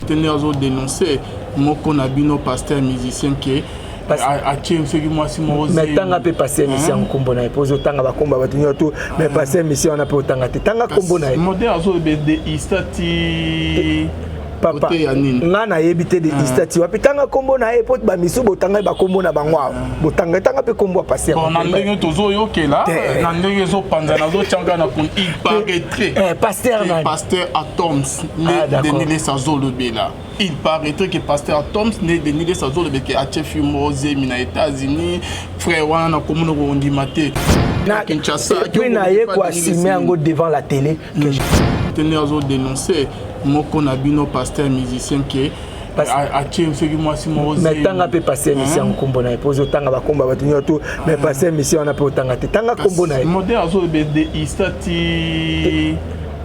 Te nde azo denoncer moko na bino pasteur musicien ke atie soki mwasi moko. Mais tanga mpe pasteur musicien yango, nkombo na ye, mpo ozotanga bakombo ya bato nyonso to, mais pasteur musicien wana mpe otanga te. Tanga nkombo na ye. Modèle azoloba de istati. Papa, nga nayebi te de istati wapi. Tanga nkombo na ye, mpo bamisu botanga bakombo na bango awa. Botanga, tanga mpe nkombo ya pasteur. Na ndenge tozoyokela, na ndenge ezopanza, nazotianga na il paraîtrait. Pasteur nani? Pasteur Atoms nde Denis Lessie azolobela. Il paraîtrait que pasteur Atoms nde Denis Lessie azolobela ke atie fille moko zemi na États-Unis. Frère wana na komona kondima te. Na Kinshasa puis na ye koassumer yango devant la télé. Te nde azodénoncer moko na bino pasteur musicien ke atie soki mwasi moko. Mais tanga mpe pasteur musicien yango, nkombo na ye, mpo ozotanga bakombo ya bato nyonso to, mais pasteur musicien wana mpe otanga te. Tanga nkombo na ye. Modèle azoloba de istati.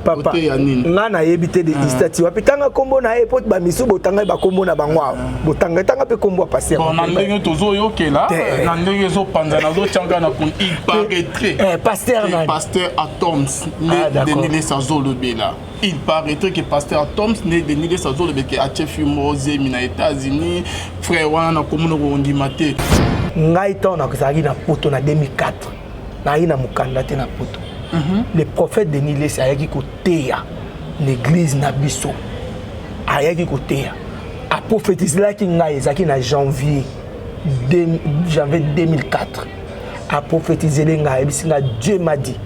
Papa, nga nayebi te de istati wapi. Tanga nkombo na ye, mpo bamisu botanga bakombo na bango awa. Botanga, tanga mpe nkombo ya pasteur. Na ndenge tozoyokela, na ndenge ezopanza, nazotianga na il paraîtrait. Pasteur nani? Pasteur Atoms nde Denis Lessie azolobela. Il paraîtrait que pasteur Atoms nde Denis Lessie azolobela ke atie fille moko zemi na États-Unis. Frère wana na komona kondima te. Ngai ntango nazalaki na Poto na 2004, nayaki na mokanda te na Poto. Le prophète Denis Lessie ayaki koteya na église na biso. Ayaki koteya, aprophétiselaki ngai. Ezalaki na janvier, janvier 2004. Aprophétisele ngai, ayebisi ngai: "Dieu m'a dit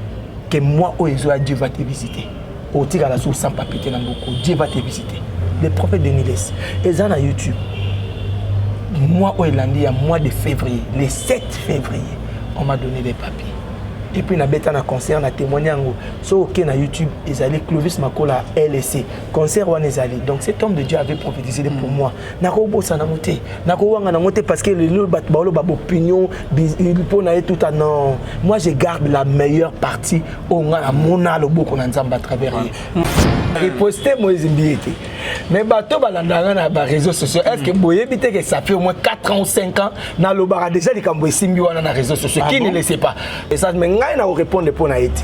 que moi oyo ezoya, Dieu va te visiter. Otikala so sans papier te na mboko, Dieu va te visiter." Le prophète Denis Lessie, eza na YouTube. Mois oyo elandi ya mois de février, le 7 février, on m'a donné des papiers et puis nabeta na concert na témoigne yango. So oke na YouTube, ezali Clovis Makola LC, concert wana ezali. Donc cet homme de Dieu avait prophétisé pour moi. Nakobosana yango te, nakowanga nango te, parce que lelo bato baoloba baopinion mpo na ye tout à. Non, moi je garde la meilleure partie oyo nga namona loboko na Nzambe à travers ye. Riposte Moïse Mbiye te, mais bato balandaka na baréseaux sociaux, est ce que boyebi te que ça fait au moins 4 ans ou 5 ans nalobaka déjà likambo esimbi wana na réseaux sociaux? Qui ne le sait pas ça? Mais ngai na korépondre mpo na ye te.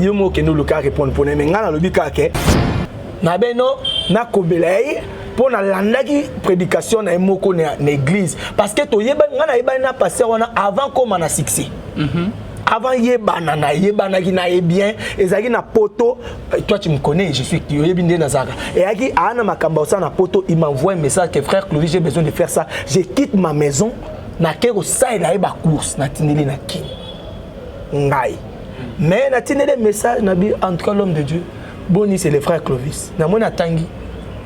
Yo moko okende oluka répondre mpo na ye. Mais ngai nalobi kaka ke na beno nakobela ye mpo nalandaki prédication na ye moko na église, parce que toyebani, ngai nayebani na pasteur wana avant koma na succès. Avant yebana, nayebanaki na ye bien. Ezalaki na Poto. Toi tu me connais, je suis, oyebi nde nazalaka. Eyaki aa na makambo osala na Poto, il m'envoie un message que: "Frère Clovis, j'ai besoin de faire ça." Je quitte ma maison, nake kosalela ye bacourse, natindeli na Kini ngai. Mais natindeli message nabi: "En tout cas, l'homme de Dieu, boni? C'est le frère Clovis." Namoni atangi,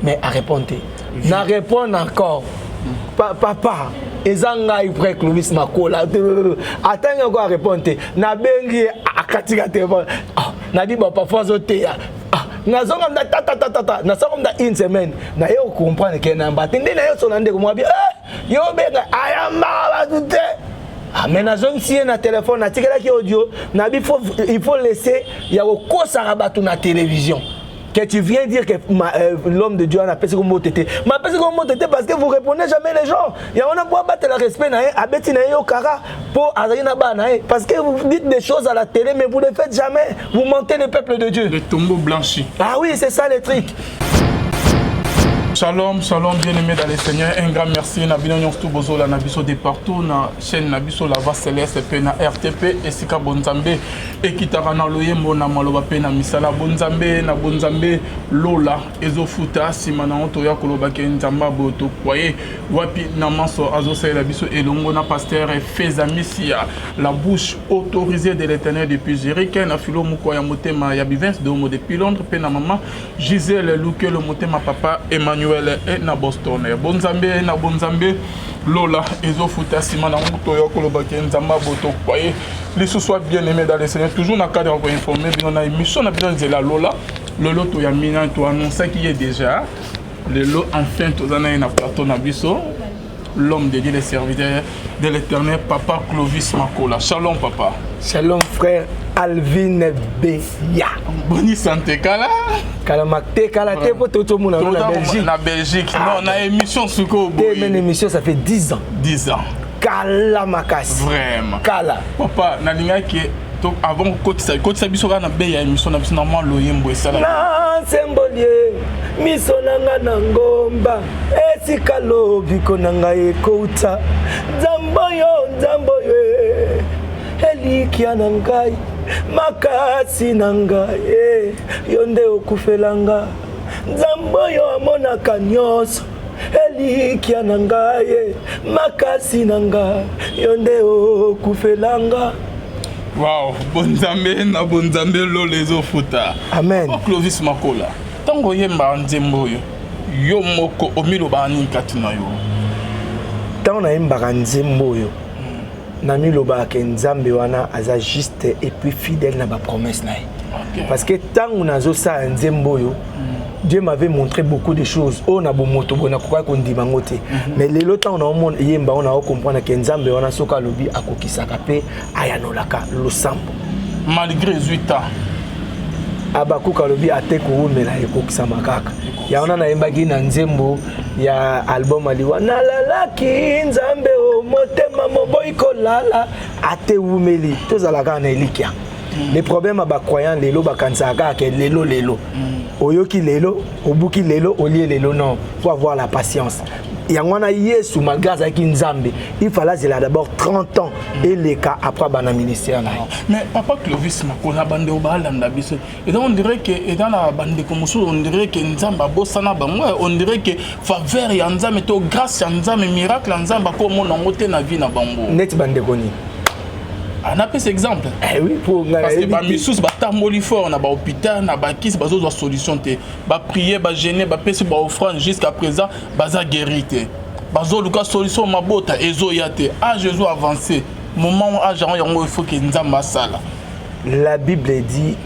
mais arépondre te. Na répondre encore: "Papa, eza ngai frère Clovis Makola." Atangi encore, arépondre te. Nabengi ye, akatika telefone. Nabi: "Bon, parfois azoteya." Nazonga mda tatatatata, nasonga mda une semaine, naye kocomprendre ke nayamba te. Nde naye sola ndeko moko abi: "Yo obenga, ayambaka bato te." Mais nazongisi ye na telefone, natikelaki audio. Nabi: "Il faut laisser ya kokosaka bato na télévision que tu viens dire que l'homme de Dieu a apesi kombo te. Ma apesi kombo te parce que vous répondez jamais les gens. Ya wana po abatela respect na ye, abeti na ye yo kara po azali na bana na ye, parce que vous dites des choses à la télé mais vous ne le faites jamais. Vous mentez le peuple de Dieu." Le tombeau blanchi. Ah oui, c'est ça le truc. Shalom, shalom, bien-aimé dans le Seigneur. Un grand merci na bino nyonso bozola na biso de partout na chaîne na biso La Voix Céleste pe na RTP, esika bonzambe ekitaka na loyembo, na maloba pe na misala. Bonzambe na bonzambe, lola ezofuta. Nsima nango toya koloba ke Nzambe aboyo tokwaye wapi na manso azosalela biso elongo na pasteur Feza Misia, la bouche autorisée de l'Éternel depuis Zurich, na filo moko ya motema ya Bivins Domo depuis Londres, mpe na mama Gisèle Lukelo motema papa Emmanuel e na Boston. Bonzambe na bonzambe, lola ezofuta. Nsima nango toya koloba ke Nzambe aboto kwaye lisusu. Bien aimé dans le Seigneur, toujours na cadre ya koinformer bino na émission na bino Nzela Lola, lelo toyambi nani? Toannonçaki ye déjà, lelo enfin toza na ye na plateau na biso, l'homme de Dieu, le serviteur de l'Éternel, papa Clovis Makola. Shalom papa. Shalom frère Alvin Beya. Boni santé? Kala. Kala te, kala te, po totomona na Belgique. Na Belgique. Non, na émission sikoyo. Te, mais émission ça fait 10 ans. 10 ans. Kala makasi. Vraiment. Kala. Papa, nalingaki to avant kotisa kotisa biso kaka na be ya émission na biso na mwa loyembo esala. Na nsembolie. Miso na nga na ngomba, esika lobiko na ngai ekouta. Nzambe oyo, Nzambe oyo, eh, elikya na ngai, makasi na ngai, eh, yo nde okufela nga. Nzambe oyo amonaka nyonso, elikya na ngai, eh, makasi na ngai, yo nde okufela nga. Wow, bonzambe na bonzambe, lolo ezofuta. Amen. Papa Clovis Makola, ntango oyembaka nzembo oyo, yo moko omilobaka nini kati na yo? Ntango nayembaka nzembo oyo, namilobaka ke Nzambe wana aza juste et puis fidèle na bapromesse na ye. Parce que ntango nazosala nzembo oyo, Dieu m'avait montré beaucoup de choses oyo na bomoto boye nakokaki kondima yango te. Mais lelo ntango naomona yemba oyo, naocomprendre ke Nzambe wana, soki alobi, akokisaka mpe ayanolaka losambo. Malgré ezwi temps. Abakuka alobi ate kowumela, ekokisama kaka. Yango wana nayembaki na nzembo ya album aliwa nalalaki Nzambe o motema moboyi kolala ate wumeli, tozala kaka na elikya. Le problème ya bacroyant lelo, bakanisaka kaka ke lelo lelo oyoki, lelo obuki, lelo olie, lelo. Non, faut avoir la patience. Yango wana Yesu, malgré azalaki Nzambe, il fallait azela d'abord 30 ans eleka, après abanda ministère na ye. Mais papa Clovis Makola, bandeko balanda biso, eza on dirait ke eza na bandeko mosusu, on dirait ke Nzambe abosana bango, on dirait ke faveur ya Nzambe to grâce ya Nzambe, miracle ya Nzambe akomona yango te na vie na bango. Neti bandeko nini? Anapesa exemple. Eh oui, po ngai Parce que nayebi te. Bamisusu batamboli fort na bahôpital, na bakisi, bazozwa solution te, baprier, bajeûner, bapesi baoffrande, jusqu'à présent baza guéri te. Bazoluka solution, mabota ezoya te, âge ezo avancé. Moment âge yango, yango il faut ke Nzambe asala. La Bible dit,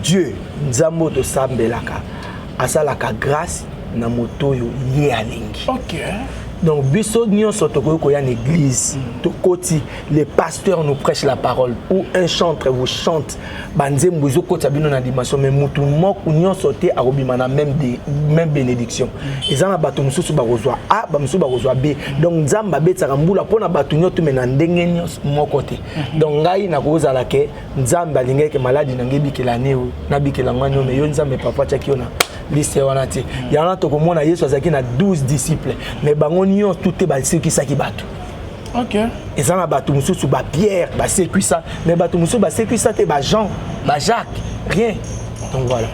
Dieu, Nzambe oyo tosambelaka, asalaka grâce na moto oyo ye alingi. Donc biso nyonso tokoki koya na église, tokoti, le pasteur nous prêche la parole ou un chantre vous chante banzembo, ezokotisa bino na dimension, mais motu moko nyonso te akobima na même bénédiction. Eza na bato mosusu bakozwa A, bamosusu bakozwa B. Donc Nzambe abetisaka mbula mpo na bato nyonso, me na ndenge nyonso moko te. Donc ngai nakozala ke Nzambe alingaki ke maladi na ngai ebikela ne oyo, nabikela ngo ane oyo, mais yo Nzambe papa atiaki yo na liste wana te. Yango wana tokomona Yesu azalaki na 12 disciples, mais bango nyonso tu te basekwisaki bato. Eza na bato mosusu, bapierre basekwisa, mais bato mosusu basekwisa te, bajean, bajacques, rien. Donc voilà.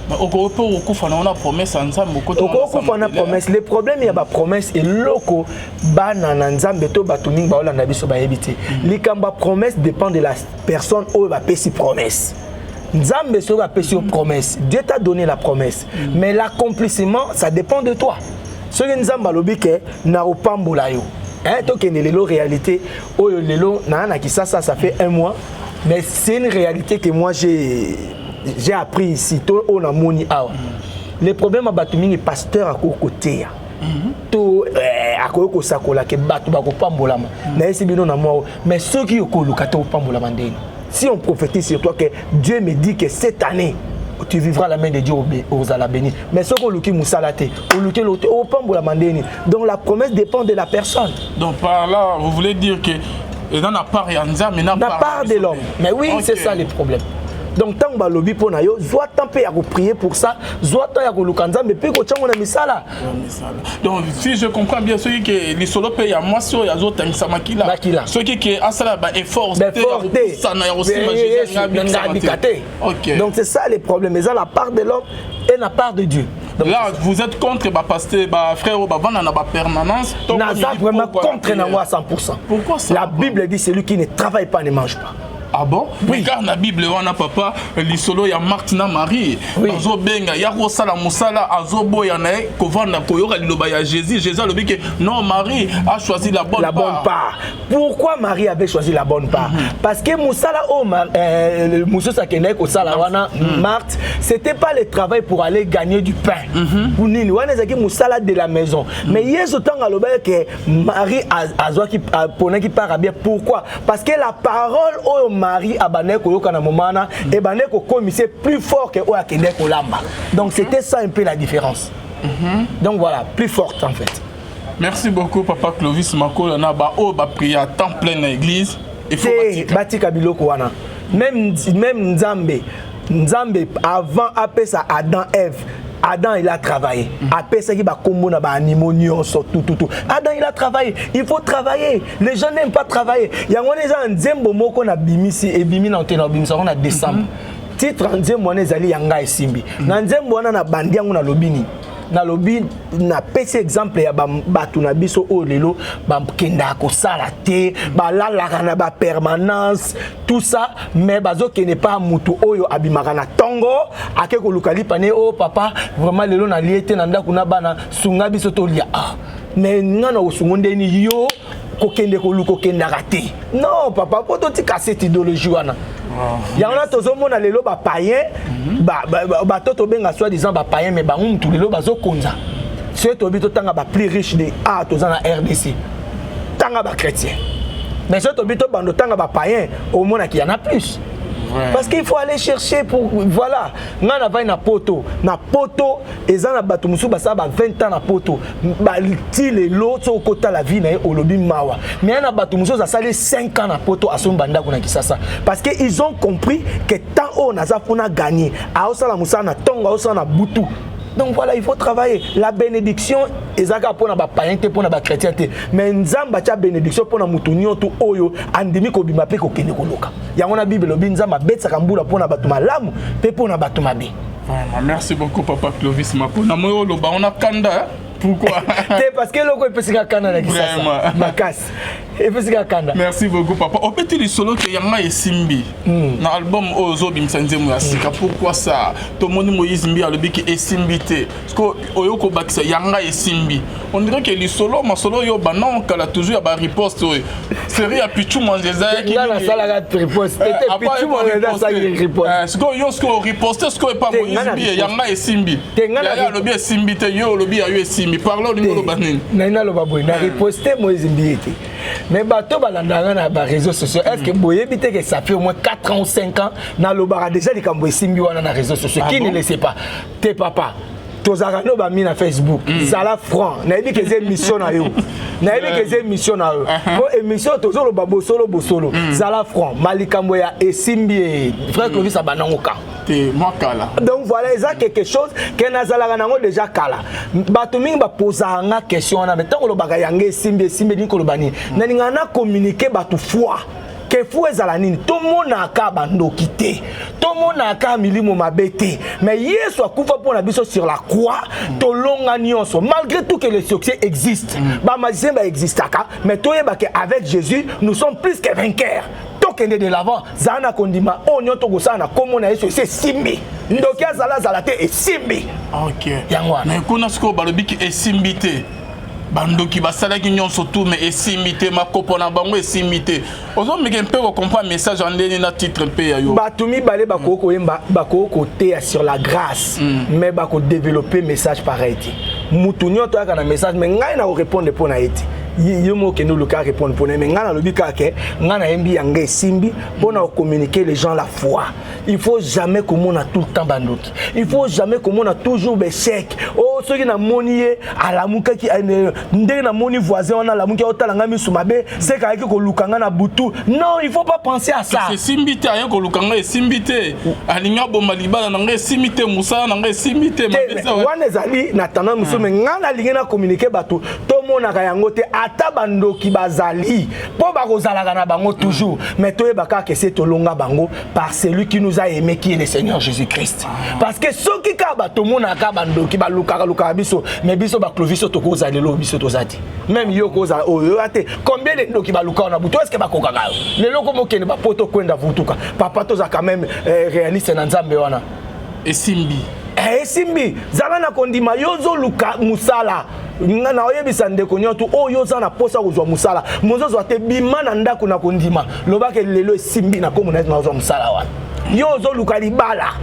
Okoki mpe kokufa nango na promesse ya Nzambe. Okokufa na promesse. Le problème ya bapromesse, eloko bana na Nzambe to bato mingi baolanda biso bayebi te, likambo ya promesse dépend de la personne oyo bapesi promesse. Nzambe soki apesi yo promesse, Dieu t'a donné la promesse, mais l'accomplissement, ça dépend de toi. Soki Nzambe alobi ke nakopambola yo, hein, tokende lelo réalité oyo lelo naa na Kisasa, ça fait un mois, mais c'est une réalité que moi j'ai appris ici to oyo namoni awa. Le problème ya bato mingi, pasteur akoki koteya to akoki kosakola ke bato bakopambolama, nayesi bino na mwa, mais soki okoluka te, opambolama ndeni? Si on prophétise sur toi que Dieu me dit que cette année tu vivras la main de Dieu, ozala béni, mais soki oluki mosala te, oluki eloko te, opambolama ndeni? Donc la promesse dépend de la personne. Donc par là, vous voulez dire que eza na part ya Nzambe na na part de l'homme. Mais oui, c'est ça le problème. Donc ntango balobi mpo na yo, zwa temps mpe ya koprier pour ça, zwa temps ya koluka Nzambe mpe kotyango na misala. Donc si je comprends bien, soki ke lisolo mpe ya mwasi oyo azotangisa makila, Makila. soki ke asala baeffort te ya kopusana, ya kosimba Jésus, te. Donc c'est ça le problème, eza la part de l'homme et la part de Dieu. Donc, là vous êtes contre bapasteur, bafrère oyo bavanda na bapermanence? Naza vraiment contre nango à 100%. Pourquoi ça? La Bible dit: celui qui ne travaille pas ne mange pas. Ah bon? Oui. Car na Bible wana, papa, lisolo ya Marthe na Marie, azobenga ya kosala mosala, azoboya na ye kovanda koyoka liloba ya Jésus. Jésus alobi ke non, Marie a choisi la bonne la part. Bonne part. Pourquoi Marie avait choisi la bonne part? Parce que mosala oyo mosusu akendaki kosala wana, Marthe, c'était pas le travail pour aller gagner du pain pour nini wana, ezalaki mosala de la maison. Mais Yesu ntango alobaki ke Marie azwaki, aponaki part bien, pourquoi? Parce que la parole oyo Marie abandaki koyoka na moment wana ebandaki kokomisa plus fort ke oyo akendaki kolamba. Donc c'était ça un peu la différence. Donc voilà, plus forte en fait. Merci beaucoup, papa Clovis Makola. Na baoyo baprier à temps plein na église, il faut te batika. Batika biloko wana. Même Nzambe, Nzambe avant apesa Adam, Ève. Adam, il a travaillé. Apesaki bakombo na baanimaux nyonso, tout, tout, tout. Adam, il a travaillé. Il faut travailler. Les gens n'aiment pas travailler. Yango wana eza nzembo moko na bimisi, ebimi na te, na bimisa yango na décembre. Titre ya nzembo wana ezali "Yanga esimbi". Na nzembo wana, na bandi yango, nalobi nini? Nalobi, napesi exemple ya bato na biso oyo lelo bakendaka kosala te, balalaka na bapermanence, tout ça, mais bazokende pa mutu oyo abimaka na ntongo, ake koluka lipa ne: "O papa, vraiment lelo nalie te na ndako na bana, sunga biso tolia." Ah, mais nga na kosunga ndeni? Yo kokende koluka, okendaka te. Non papa, po totika cette idéologie wana. Yango wana tozomona lelo bapayen, bato tobenga soi-disant bapayen, mais bango mutu lelo bazokonza. Soki toyebi, totanga baplus riche de a toza na RDC, tanga bachrétien. Mais soki toyebi, tobanda otanga bapayen, omonaki yana plus. Parce qu'il faut aller chercher pour, voilà. Nga navai na poto. Na poto eza na bato mosusu basala ba 20 ans na poto, bati lelo soki okotala vie na ye, olobi mawa. Mais ya na bato mosusu asali 5 ans na poto, asombi bandako na Kisasa, parce que ils ont compris que temps oyo naza mpona gagner, aosala mosala na ntongo, aosala na butu. Donc voilà, il faut travailler. La bénédiction ezalaka mpona bapayen te, mpona bachrétien te, mais Nzambe atya bénédiction mpona motu nyonso oyo andimi kobima mpe kokende koluka. Yango na Bible elobi Nzambe abetisaka mbula mpona bato malamu mpe mpona bato mabe. Vraiment, merci beaucoup, papa Clovis Mapona. Moi oloba on a kanda, pourquoi? Te, parce que eloko epesika kanda na Kisasa makasi, epesika kanda. Merci beaucoup, papa. Obeti lisolo ke "Yanga esimbi" na album oyo ozobimisa, nzembo ya sika. Pourquoi ça? Tomoni Moïse Mbi alobiki esimbi te, parce que oyo kobakisa "Yanga esimbi", on dirait que lisolo, masolo oyo banda okala, toujours ya bariposte oyo, série ya Pichu Mwanza ezalaki. Nga nasalaka riposte te. Pichu Mwanza asalaki riposte. Sikoyo yo, sikoyo riposte, sikoyo epa Moïse Mbi, "Yanga esimbi". Yaya alobi esimbi te, yo olobi ya yo esimbi. Par là olingi oloba nini? Nai naloba boye: na riposte Moïse Mbi te, mais bato balandaka na baréseaux sociaux, est ce que boyebi te que ça fait au moins 4 ans ou 5 ans nalobaka déjà likambo esimbi wana na réseaux sociaux? Qui ne le sait pas te, papa? Tozalaka no bami na Facebook. Zala franc, nayebi ke eza émission na yo, nayebi ke eza émission na yo, po émission tozoloba bosolo, bosolo. Zala franc, malikambo ya esimbi e, frère Clovis abanango ka. Te, mwa kala. Donc voilà, eza quelque chose ke nazalaka nango déjà kala. Bato mingi bapozaka nga question wana. Mais ntango olobaka "Yango esimbi", esimbi elingi koloba nini? Nalingaka na communiquer bato foi, ke fu ezala nini? Tomonaka bandoki te, tomonaka milimo mabe te, mais Yesu akufa mpo na biso sur la croix. Tolonga nyonso. Malgré tout que le succès existe, bamagicien baexistaka, mais toyeba ke avec Jésus, nous sommes plus que vainqueurs. Tokende de l'avant, zala na kondima. Oyo nyonso tokosala na kombo na Yesu, esi esimbi. Ndoki azala, azala te, esimbi. Yango wana. Mais kuna sikoyo balobiki esimbi te, bandoki basalaki nyonso tu, mais esimbi te, makopo na bango esimbi te. Ozomeka mpe kocomprendre message ya ndeni na titre mpe ya yo. Bato mibale bakoki koyemba, bakoki koteya sur la grâce, mais bakodévelopper message pareil te. Mutu nyonso ayaka na message, mais ngai na korépondre mpo na ye te. Yo moko okende oluka répondre mpo na ye. Mais ngai nalobi kaka ke ngai nayembi "Yanga esimbi" mpo na kocommuniquer les gens la foi. Il faut jamais komona tout le temps bandoki, il faut jamais komona toujours baéchec. O soki namoni ye alamukaki ndenge namoni voisin wana alamuki, aotala ngai misu mabe, seka ayaki koluka ngai na butu. Non, il faut pas penser à ça. Esimbi te, aye koluka ngai, esimbi te, alingi aboma libala na ngai, esimbi te, mosala na ngai esimbi te. Wana ezali na tendance mosusu, mais ngai nalingi na communiquer bato, tomonaka yango te. Ata bandoki bazali, mpo bakozalaka na bango toujours, mais toyeba kaka ese tolonga bango par celui qui nous a aimé, qui est le Seigneur Jésus Christ. Parce que soki kaka batomonaka bandoki balukaka lukaka biso, mais biso baclovis tokozala lelo, biso toza te. Même yo kozala oyo oya te. Combien de ndoki balukaka na butu? Est-ce bakokaka yo lelo komokende bapoto kwenda vutuka? Papa, toza quand même réaliste na Nzambe wana. Esimbi. Esimbi. Zala na kondima. Yo ozoluka mosala, nga na oyebisa ndeko nyonso oyo oza na posa kozwa mosala, mozozwa te, bima na ndako na kondima, lobaka: "Lelo esimbi na kombo na Yesu, nazwa mosala wana." Yo ozoluka libala,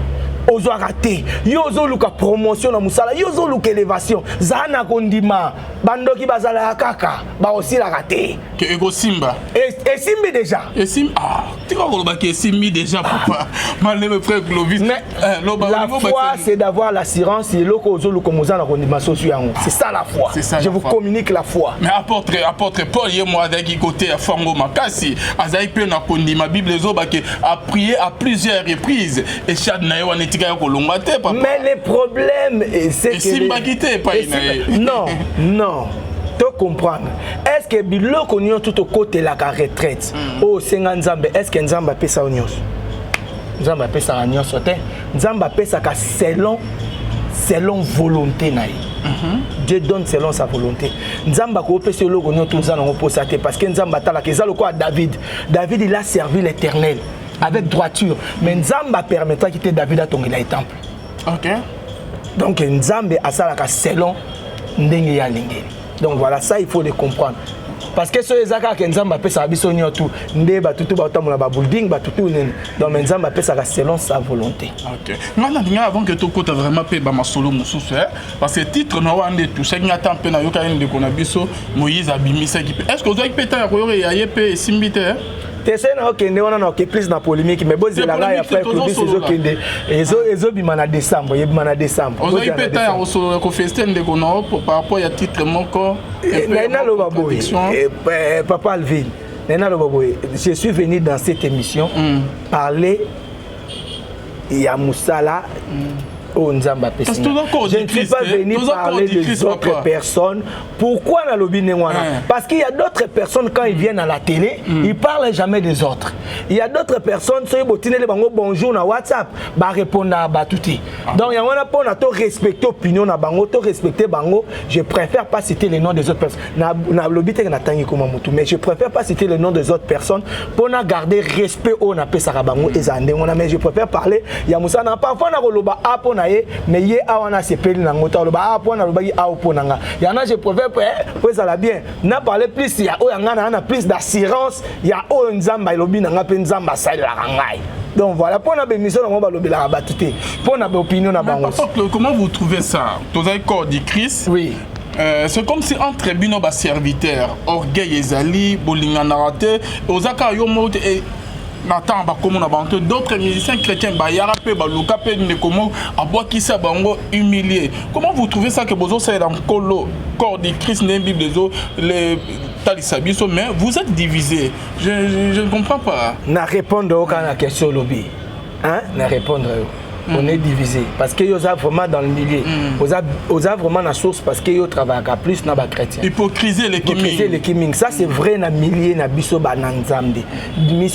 ozwaka te, yo ozoluka promotion na mosala, yo ozoluka élévation, zala na kondima. Bandoki bazalaka kaka, bakosilaka te. Ke ekosimba. Esimbi déjà. Esimbi. Ah, tika kolobaki esimbi déjà, papa maleme, frère Clovis. Mais eh, la foi, c'est d'avoir l'assurance. Eloko ozoluka, moza na kondima sosu yango. C'est ça la foi. Ça, je la vous foi. Communique la foi. Mais apôtre Paul, ye mo azalaki kote ya fango makasi, azalaki mpe na kondima. Bible ezobake aprié à plusieurs reprises, échade na ye wana. Atika ya kolongwa te, papa. Mais le problème, c'est que Esimbaki te epai na ye. Non, non, to comprendre. Est ce que biloko nyonso tokotelaka retraite oyo osenga Nzambe, est ce que Nzambe apesa yo nyonso? Nzambe apesaka nyonso te. Nzambe apesaka selon volonté na ye. Dieu donne selon sa volonté. Nzambe akopesa eloko nyonso oza nango mposa te, parce que Nzambe atalaka. Eza lokola David. David, il a servi l'Éternel avec droiture, mais Nzambe apermettraki te David atongela ye temple. Donc Nzambe asalaka selon ndenge ye alingeli. Donc voilà, ça, il faut le comprendre, parce que soki eza kaka Nzambe apesaka biso nyonso nde batutu baotambola babuilding batutu nini. Donc, mais Nzambe apesaka selon sa volonté. Ok, ngai nalingai, avant que tokota vraiment mpe bamasolo mosusu, parce que titre na wana nde etouchaki ngai. Ata mpe nayokaki ndeko na biso Moïse abimisaki mpe. Est ce que ozwaki mpe ntango ya koyoka ya ye mpe esimbi te? Te, soki na okende wana, na oke plus na polémique, mais bozelaka ya frère Clovis, ezokende, ezobima na décembre, ebima na décembre. Ozwaki mpe ntango ya kosolola, koféliciter ndeko na yo par rapport ya titre moko? Naye naloba boye, papa Alvin, naye naloba boye: je suis venu dans cette émission parler ya mosala oyo Nzambe apesi. Je ne suis pas venu parler des autres personnes. Pourquoi nalobi ndenge wana? Parce qu'il y a d'autres personnes, quand ils viennent à la télé, ils parlent jamais des autres. Il y a d'autres personnes, soki botineli bango bonjour na WhatsApp, barépondaka bato te. Donc yango wana, mpona to respecter opinion na bango, to respecter bango, je préfère pas citer les noms des autres personnes. Nalobi te que natangi koma motu, mais je préfère pas citer les noms des autres personnes mpona garder respect oyo napesaka bango. Ezala ndenge wana, mais je préfère parler ya mosala na. Parfois nakoloba a mpo na ye, mais ye awa na asepeli nango te, aloba a mpo nalobaki a mpo na nga. Yana je préfère po ezala bien na parler plus ya oyo ya nga na plus d'assurance ya oyo Nzambe alobi na nga mpe Nzambe asalelaka ngai. Donc voilà, mpo na bémission nango, balobelaka bato te mpo na baopinion na bango. Comment vous trouvez ça, tozali corps du Christ? Oui. C'est comme si entre bino baserviteur, orgueil ezali, bolinganaka te. Oza kaka yo moko te na ntango bakomona bango te. D'autres musiciens chrétiens bayaka mpe, baluka mpe ndeko moko abwakisa bango, humilié. Comment vous trouvez ça que bozosalela Nkolo, corps du Christ, ndenge Bible ezo talisa biso, mais vous êtes divisé? Je ne comprends pas. Na répondre oyo kaka na question olobi, hein? Na répondre yo, on est divisé parce que yo oza vraiment dans le milieu, oza vraiment na source, parce que yo travaillaka plus na bachrétien. Hypocrisie eleki mingi. Eleki mingi, ça c'est vrai. Na milieu na biso bana Nzambe,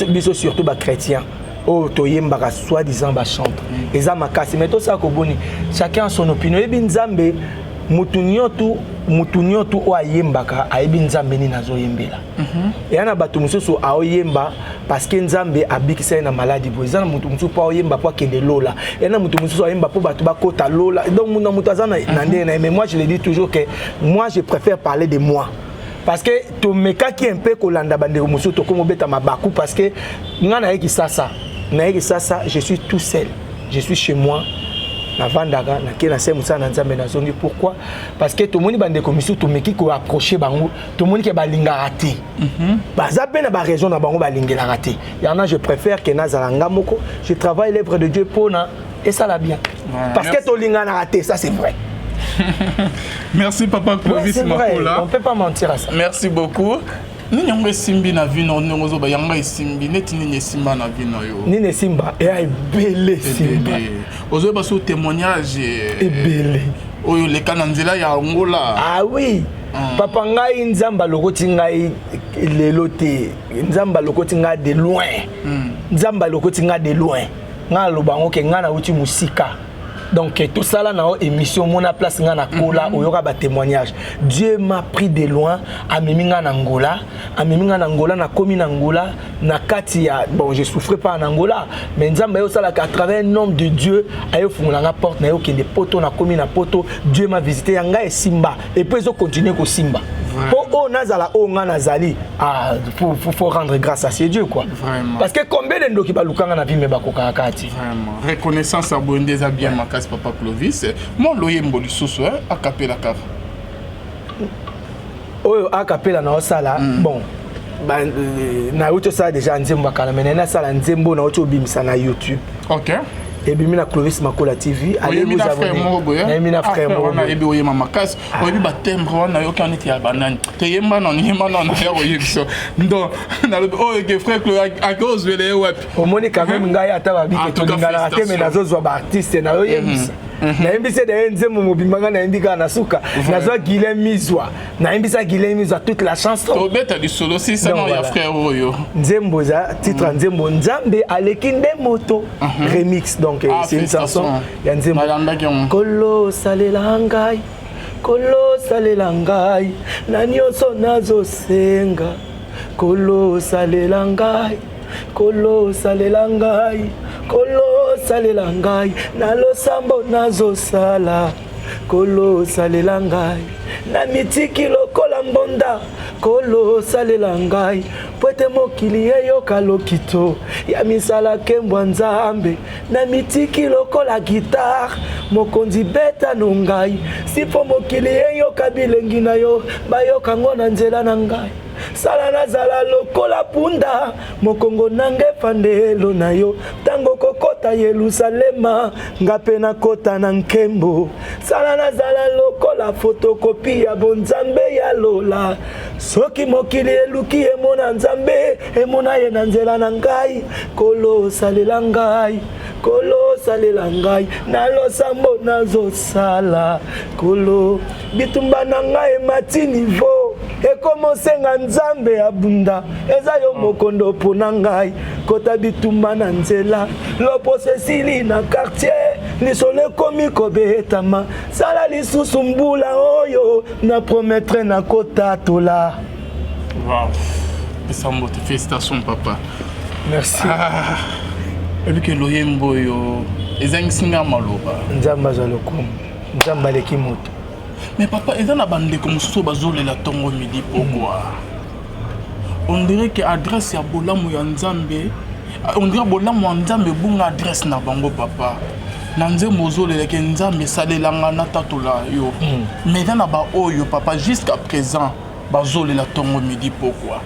biso surtout bachrétien oyo toyembaka, soi-disant bachantre, eza makasi. Mais tosala koboni, chacun son opinion. Oyebi Nzambe, mutu nyonso oyo ayembaka ayebi Nzambe nini azoyembela. Eya na bato mosusu aoyemba parce que Nzambe abikisa ye na maladi boye. Eza na motu mosusu mpo aoyemba mpo akende lola. Eya na motu mosusu ayemba mpo bato bakota lola. Donc na moto aza na ndenge na ye. Mais moi, je le dis toujours que moi, je préfère parler de moi, parce que tomekaki un peu kolanda bandeko mosusu, tokomi obeta mabaku, parce que nga nayeki sasa, nayeki sasa, je suis tout seul, je suis chez moi, navandaka, nakei na se mosala na Nzambe, nazongi. Pourquoi? Parce que tomoni bandeko misusu, tomeki koapprocher bango, tomoni ke balingaka te. Baza mpe na baraison na bango, balingelaka te. Yana je préfère ke nazala nga moko, je travaille l'œuvre de Dieu mpona esala bien, parce que tolinganaka te, ça c'est vrai. Merci, papa Clovis. Ouais, Makola. On peut pas mentir à ça. Merci beaucoup. Nini yango esimbi na vie na ndenge ozoba yango esimbi neti nini esimba na vie na yo? Nini esimba? Eya ebele esimba. Ozoyeba so témoignage? Ebele. Oyo leka na nzela ya Angola. Ah oui, papa, ngai Nzambe alokoti ngai lelo te. Nzambe alokoti ngai de loin. Nzambe alokoti ngai de loin. Ngai aloba yango ke ngai nauti mosika. Donc tosala na yo émission, mona place ngai nakola, oyoka batémoignage. Dieu m'a pris de loin, amemi ngai na Ngola, amemi ngai na Ngola, nakomi na Ngola na kati ya, bon, je souffrais pas na Ngola, mais Nzambe aye osalaka à travers un homme de Dieu, aye ofungola nga porte na ye, okende Poto. Nakomi na Poto, Dieu m'a visité. Ya ngai esimba et puis ezocontinue kosimba mpo oyo nazala oyo ngai nazali. Ah, faut rendre grâce à ce Dieu, quoi. Vraiment. Parce que combien de ndoki balukanga na vie, me bakokaka kaka ti. Vraiment, reconnaissance ya boye nde eza bien makasi. Papa Clovis, mo loyembo lisusu akapela kaka. Oyo akapela na osala, bon, nauti osala déjà nzembo ya kala, mai naye nasala nzembo nauti obimisa na YouTube. Ebimi na Clovis Makola TV. Allez vous abonner. Nayembi na frère moko wana ayebi oyema makasi. Oyebi ba timbre wana yoki neti ya banani. Te yemba nanu, yemba nanu ya koyebisa. Donc nalobi oyo ke frère Clo ake ozwele ye wapi? Omoni quand même ngai ata babike tolinganaka te, mais nazozwa ba artiste nayoyebisa. Nayembisi daye nzembo mobimba, ngai nayembi kaka na suka nazwa Guilin Mizwa, nayembisa Guilin Mizwa toute la chanson. Tobeta lisolo sisano ya frère oyo. Nzembo eza titre ya nzembo Nzambe aleki nde moto remix. Donc c'est une chanson ya nzembo Kolo salela ngai, Kolo salela ngai na nyonso nazosenga, Kolo salela ngai, Kolo salela ngai, Kolo salela ngai na losambo nazosala, Kolo salela ngai na mitiki lokola mbonda, Kolo salela ngai po ete mokili eyoka lokito ya misala nkembwa Nzambe, na mitiki lokola guitare, mokonzi beta no ngai si mpo mokili eyoka bilengi na yo, bayoka ngo na nzela na ngai. Sala nazala lokola punda, mokongo nanga efandelo na yo, ntango kokota Yelusalema nga mpe nakota na nkembo. Sala nazala lokola photocopie ya bonzambe ya lola, soki mokili eluki emona Nzambe, emona ye na nzela na ngai. Kolo salela ngai, Kolo salela ngai na losambo nazosala. Kolo, bitumba na ngai emati niveau, ekomosenga Nzambe abunda, eza yo mokondo mpo na ngai kota bitumba na nzela. Loposo esili na quartier, lisolo ekomi kobetama, sala lisusu mbula oyo na promettre na kotatola. Wow. Pesa mbote, félicitations papa. Merci. Ah, ebike loyembo oyo ezangisi nga maloba. Nzambe azwa lokumu, Nzambe aleki moto. Mais papa, eza na bandeko mosusu bazolela ntongo midi pokwa. On dirait que adresse ya bolamu ya Nzambe, on dirait bolamu ya Nzambe ebunga adresse na bango. Papa, na nzembo ozolelaki Nzambe esalelanga natatola yo, mais eza na baoyo papa jusqu'à présent bazolela ntongo midi pokwa.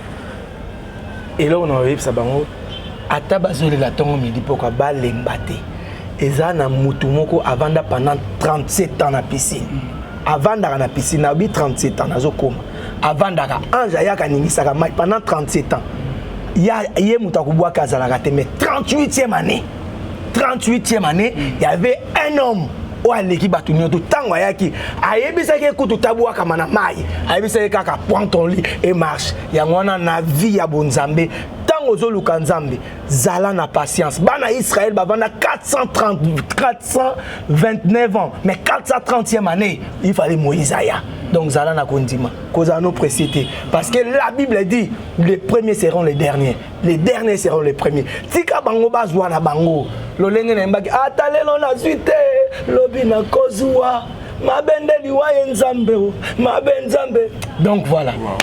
Eloko na oyebisa bango, ata bazolela ntongo midi pokwa, balemba te. Eza na mutu moko avanda pendant 37 ans na piscine. Avandaka na piscine, nayebi 37 ans nazokoma, avandaka, ange ayaka aningisaka mai pendant 37 ans. Ya ye moto akobwaka azalaka te, mais 38e année, 38e année, y avait un homme oyo aleki bato nyonso. Ntango ayaki, ayebisaki ekutu tabwakama na mai, ayebisaki kaka: "Prends ton lit et marche." Yango wana na vie ya bonzambe, ntango ozoluka Nzambe, zala na patience. Bana Israel bavanda 430, 429 ans, mais 430e année il fallait Moïse aya. Donc zala na kondima, kozala no pressé te, parce que la Bible dit: les premiers seront les derniers, les derniers seront les premiers. Tika bango bazwa na bango lolenge nayembaki, ata lelo nazwi te, lobi nakozwa mabe nde liwa ye Nzambe o mabe Nzambe. Donc voilà. Wow.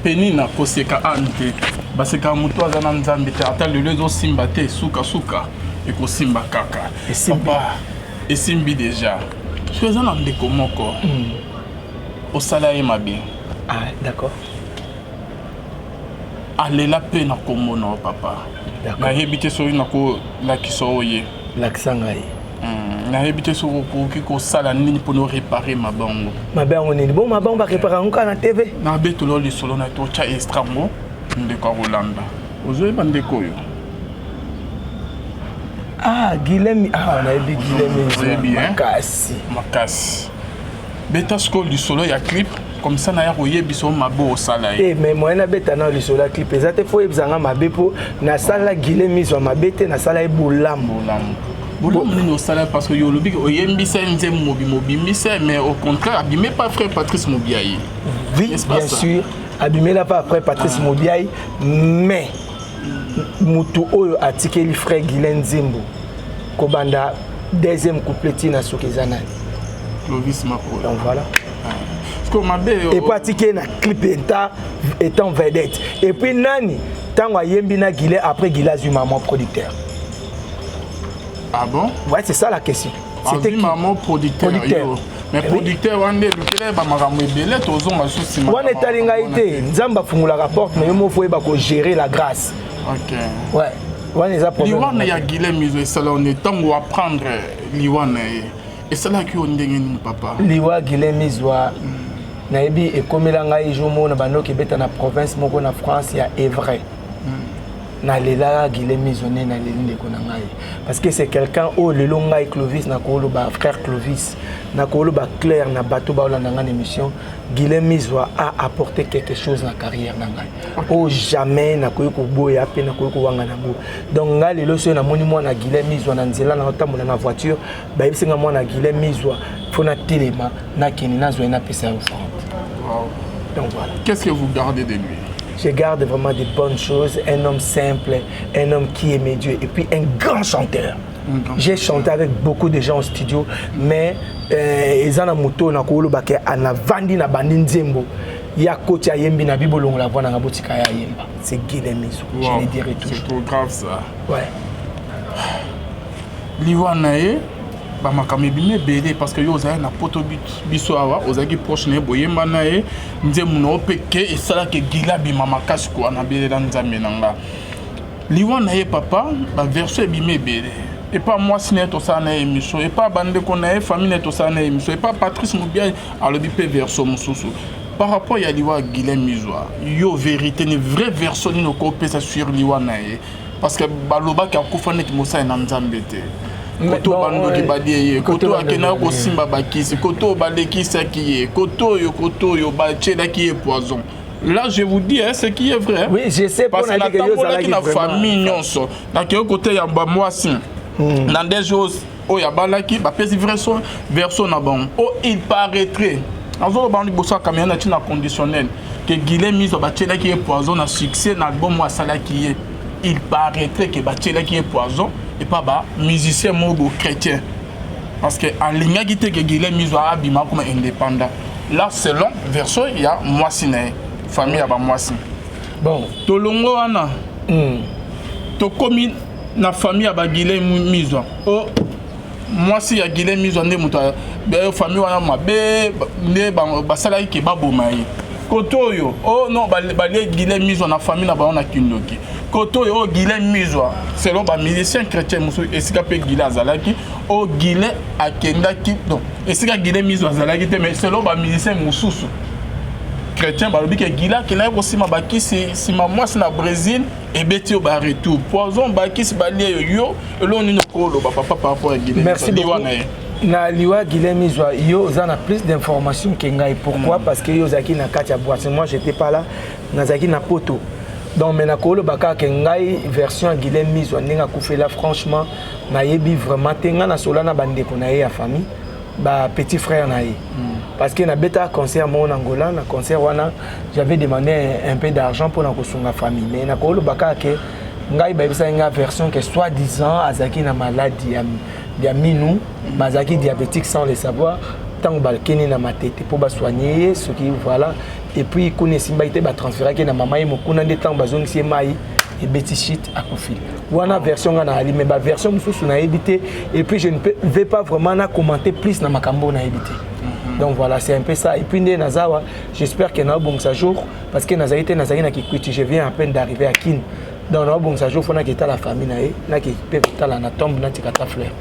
Peni na koseka ane te, basekaka moto aza na Nzambe te. Ata lelo ezosimba te, sukasuka ekosimba kaka. Esimbi. Papa, esimbi déjà. Soki eza na ndeko moko osala ye mabe, Ah, d'accord. Alela mpe na kombo na yo papa. Nayebi te soki nakolakisa oyo ye. Lakisa ngai. Nayebi te soki okoki kosala nini mpona oréparer mabango. Mabe yango nini? Bon, mabango barépare yango kaka na TV. Nabetolo lisolo na totya extrait ngo, ndeko akolanda. Ozoyeba ndeko oyo? Ah, Guilhem. Ah, nayebi Guilhem. Oyebi, hein? Makasi. Makasi. Beta sikoyo lisolo ya clip, comme ça naya koyebisa o mabe osala ye. Eh, mais moyen nabeta na lisolo ya clip eza te. Fo oyebisa nga mabe, mpo nasala Guilhem mizwa mabe te, nasala ye bolamu. Bolamu, bolamu nini osala? Parce que yo olobi ke oyembisa ye nzembo mobima, obimisa ye, mais au contraire abime pas frère Patrice Mobiaye. Oui. N'est-ce pas Bien ça? sûr, abimela pa après Patrice Mobiai, mais mutu oyo atikeli frère Guilhem nzembo kobanda deuxième couplet ntina soki eza nani? Clovis Makola. Donc voilà. Parce que mabe Et puis atiki ye na clip eta étant vedette. Et puis nani ntango ayembi na Guilhem, après Guilhem azwi maman producteur? Ah bon? Ouais, c'est ça la question. C'était azwi qui? Maman producteur. Producteur. Yo. Mais Eh oui. producteur wana nde elukela ye bamakambo ebele, tozonga lisusu nsima. Wana etali ngai te. Nzambe afungolaka porte, mais yo moko oyeba kogérer la grâce. Ok. Ouais. Wana eza problème. Liwa na ya Guilhem Mizo esala yo nde ntango apprendre liwa na ye, esalaki yo ndenge nini, papa? Liwa Guilhem Mizwa, nayebi ekomela ngai jour moko na bandoki ebeta na province moko na France ya Evray. Nalelaka Guilhem Mizwa nde naleli ndeko na ngai, parce que c'est quelqu'un oyo lelo ngai Clovis nakoloba, frère Clovis, nakoloba clair na bato baolanda ngai na émission: Guilhem Mizwa a apporté quelque chose na carrière na ngai oyo jamais nakoki koboya mpe nakoki kowanga nango. Donc ngai lelo soki namoni mwana Guilhem Mizwa na nzela, naotambola na voiture, bayebisi nga mwana Guilhem Mizwa, fo natelema, nakende, nazwa ye, napesa ye offrande. Donc voilà. Qu'est-ce que vous gardez de lui? Je garde vraiment de bonnes choses, un homme simple, un homme qui aimait Dieu et puis un grand chanteur. J'ai chanté avec beaucoup de gens au studio, mais eza na moto nakoloba ke anavandi na bandi nzembo ya koti, ayembi na bibolongola voix nanga, botika ya ayemba. C'est Guilhem Mizo. Je le dirai toujours. C'est trop grave, ça. Ouais. Liwa na ye, bamakambo ebimi ebele, parce que yo ozalaki na poto, biso awa ozalaki proche na ye, boyemba na ye nzembo na yo mpe ke esalaki gila bima makasi kwa nabelela Nzambe na nga. Liwa na ye, papa, baversion ebimi ebele. Epa mwasi na ye tosala na ye émission, epa bandeko na ye, famille na ye tosala na ye émission, epa Patrice Mobia alobi mpe version mosusu par rapport ya liwa ya Guilhem Mizwa. Yo, vérité ni vraie version nini okopesa sur liwa na ye? Parce que balobaki akufa neti mosali na Nzambe te, koto bandoki balie ye, koto akendaki kosimba bakisi, koto balekisaki ye, koto oyo, koto oyo batielaki ye poison. Là, je vous dis, hein, ce qui est vrai. Oui, je sais. Parce que natambolaki na famille nyonso, nakei kote ya bamwasi na nde jour oyo abalaki, bapesi version, version na bango o il paraîtrait, nazoloba liboso ya caméra na ntina conditionnel, ke Guilhem Mizo batielaki ye poison na succès na album oyo asalaki ye. Il paraîtrait ke batielaki ye poison epa bamusicien moko bo chrétien, parce que alingaki te ke Guilhem Mizo abima comme indépendant. Là, selon version ya mwasi na ye, famille ya bamwasi. Bon. Tolongo wana, tokomi na famille ya baGuilhem Mizwa o mwasi ya Guilhem Mizwa nde moto famille wana mabe nde basalaki ke baboma ye. Kote oyo, oh non, balie Guilhem Mizwa na famille na bango na kindoki. Kote oyo, oyo Guilhem Mizwa, selon bamusicien chrétien mosusu, esika mpe Guilhem azalaki, oyo Guilhem akendaki, donc esika Guilhem Mizwa azalaki te, mais selon bamusicien mosusu chrétien, balobi ke Guilhem akendaki kosima bakisi nsima mwasi na Brésil, ebeti yo baretour poison, bakisi balie yo. Yo, eloko nini okoloba, papa, par rapport ya Guilhem? Merci beaucoup. Na ye. Na liwa Guilhem Mizwa, yo oza na plus d'informations ke ngai. Pourquoi? Parce que yo ozalaki na kati ya boîte, moi j'étais pas là, nazalaki na poto. Donc mais nakoloba kaka ke ngai, version ya Guilhem Mizwa ndenge akufela, franchement nayebi vraiment te. Ngai nasola na bandeko na ye ya famille, ba petit frère na ye, parce que nabetaka concert moko na Angola. Na concert wana, j'avais demandé un peu d'argent mpona kosunga famille. Mais nakoloba kaka ke ngai bayebisaki nga version ke soi disant azalaki na maladie ya minu, bazalaki diabétique sans le savoir. Ntango bakeni na Matete mpo basoigne ye soki, voilà, et puis kuna esimbaki te, batransféraki na mama ye mokuna nde ntango bazongisi ye mai, ebeti shit, akufi. Wana version nga nayali, mais baversion mosusu nayebi te. Et puis je ne vais pas vraiment na commenter plus na makambo nayebi te. Donc voilà, c'est un peu ça. Et puis nde naza awa, j'espère que naobongisa jour, parce que nazali te, nazali na Kikwiti, je viens à peine d'arriver à Kin. Donc naobongisa jour fo naki etala famille na ye, naki mpe kotala na tombe, natika ta fleur.